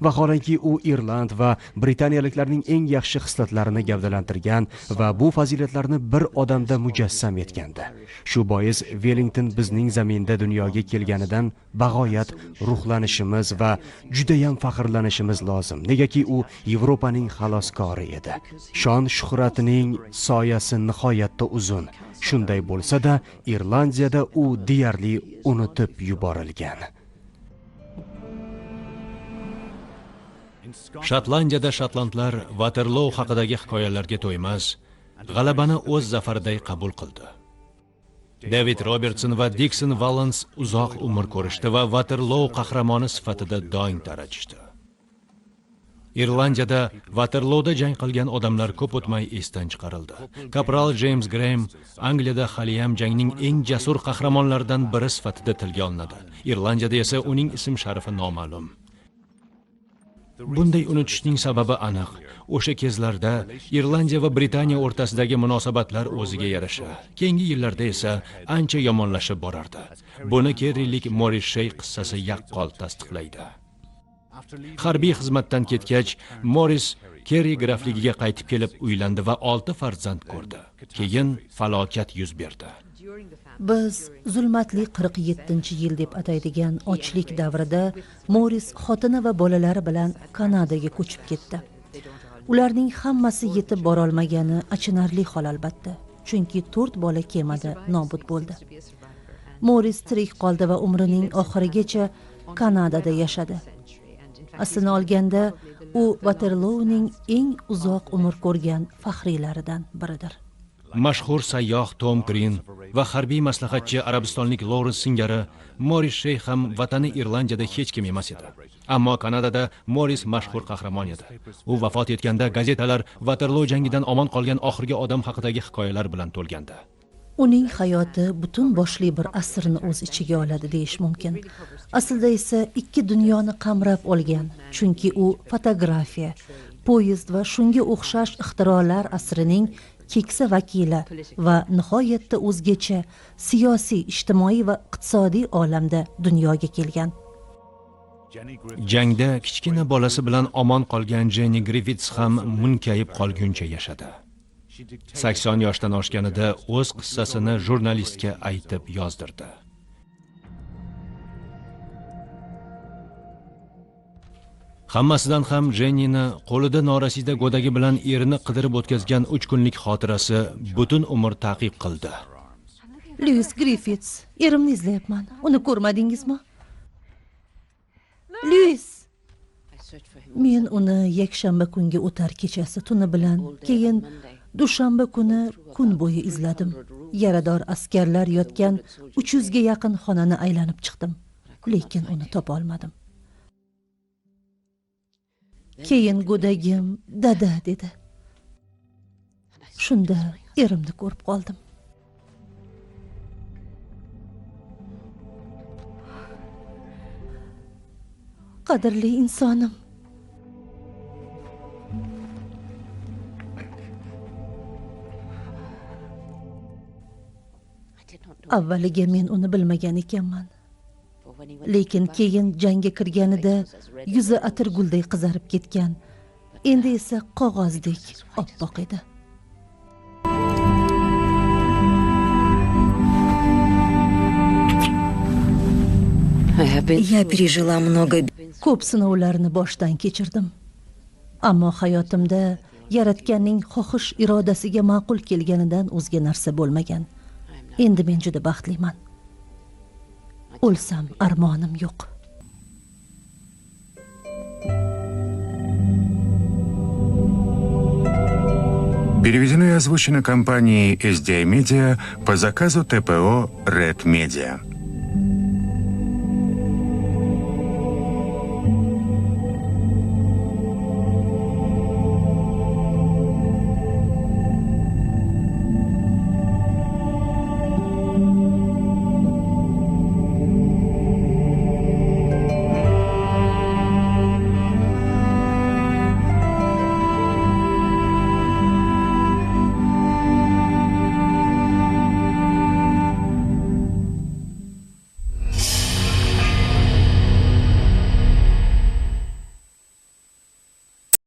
Vaholanki u Irland va britaniyaliklarning eng yaxshi xislatlarini gavdalantirgan va bu fazilatlarni bir odamda mujassam etgandi. Shu bois Wellington bizning zaminda dunyoga kelganidan bag'oyat ruhlanishimiz va judayam faxrlanishimiz lozim. Negaki u Yevropaning xaloskori edi. Shon shuhratining soyasi nihoyatda uzun. Shunday bo'lsa-da, Irlandiyada u deyarli unutib yuborilgan. Shotlandiyada shotlandlar Waterloo haqidagi hikoyalarga to'ymas, g'alabani o'z zafariday qabul qildi. David Robertson va Dixon Valance uzoq umr ko'rishdi va Waterloo qahramoni sifatida dong taratishdi. Irlandiyada Waterlooda jang qilgan odamlar ko'p o'tmay esdan chiqarildi. Kapral James Graham Angliyada haliyam jangning eng jasur qahramonlaridan biri sifatida tilga olinadi. Irlandiyada esa uning ism sharifi noma'lum. Bunday unutishning sababi aniq. O'sha kezlarda Irlandiya va Britaniya o'rtasidagi munosabatlar o'ziga yarasha. Keyingi yillarda esa ancha yomonlashib borardi. Buni Kerrilik Morris Shey qissasi yaqqol tasdiqlaydi. Harbiy xizmatdan ketgach, Morris Kerri grafligiga qaytib kelib uylandi va 6 farzand ko'rdi. Keyin falokat yuz berdi. Biz zulmatli 47-yil deb ataydigan ochlik davrida Morris xotini va bolalari bilan Kanadaga ko'chib ketdi. Ularning hammasi yetib borolmagani achinarli hol albatta, chunki 4 bola kemada nobud bo'ldi. Morris tirik qoldi va umrining oxirigacha Kanadada yashadi. Aslini olganda, u Waterlooning eng uzoq umr ko'rgan faxriylaridan biridir. Mashhur sayyoh Tom Green va harbiy maslahatchi arabistonlik Lawrence singari Morris Shey ham vatani Irlandiyada hech kim emas edi. Ammo Kanadada Morris mashhur qahramon edi. U vafot etganda gazetalar Waterloo jangidan omon qolgan oxirgi odam haqidagi hikoyalar bilan to'lgandi. Uning hayoti butun boshli bir asrni o'z ichiga oladi deyish mumkin. Aslida esa ikki dunyoni qamrab olgan, chunki u fotografiya, poyezd va shunga o'xshash ixtirolar asrining keksa vakili va nihoyatda o'zgacha siyosiy, ijtimoiy va iqtisodiy olamda dunyoga kelgan. Jangda kichkina bolasi bilan omon qolgan Jenny Griffiths ham munkayib qolguncha yashadi. 80 yoshdan oshganida o'z qissasini jurnalistga aytib yozdirdi. Hammasidan ham Jennini qo'lida norasida go'dagi bilan erini qidirib o'tkazgan 3 kunlik xotirasi butun umr ta'qib qildi. Lewis Griffiths, erimni izlayapman. Uni ko'rmadingizmi? Lewis! Men uni yakshanba kungi o'tar kechasi tuni bilan, keyin dushanba kuni kun bo'yi izladim. Yarador askarlar yotgan 300 ga yaqin xonani aylanib chiqdim, lekin uni topa olmadim. Keyin go'dagim dada dedi. Shunda erimni ko'rib qoldim. Qadrli insonim. Avvaliga men uni bilmagan ekanman. Lekin keyin jangga kirganida yuzi atirgulday qizarib ketgan, endi esa qog'ozdek oppoq edi. Я пережила много. Ko'p sinovlarni boshdan kechirdim. Ammo hayotimda Yaratganning xohish irodasiga ma'qul kelganidan o'zga narsa bo'lmagan. Endi men juda baxtliman. O'lsam armonim yo'q. Переведено и озвучено компанией SDI Media по заказу ТПО Red Media.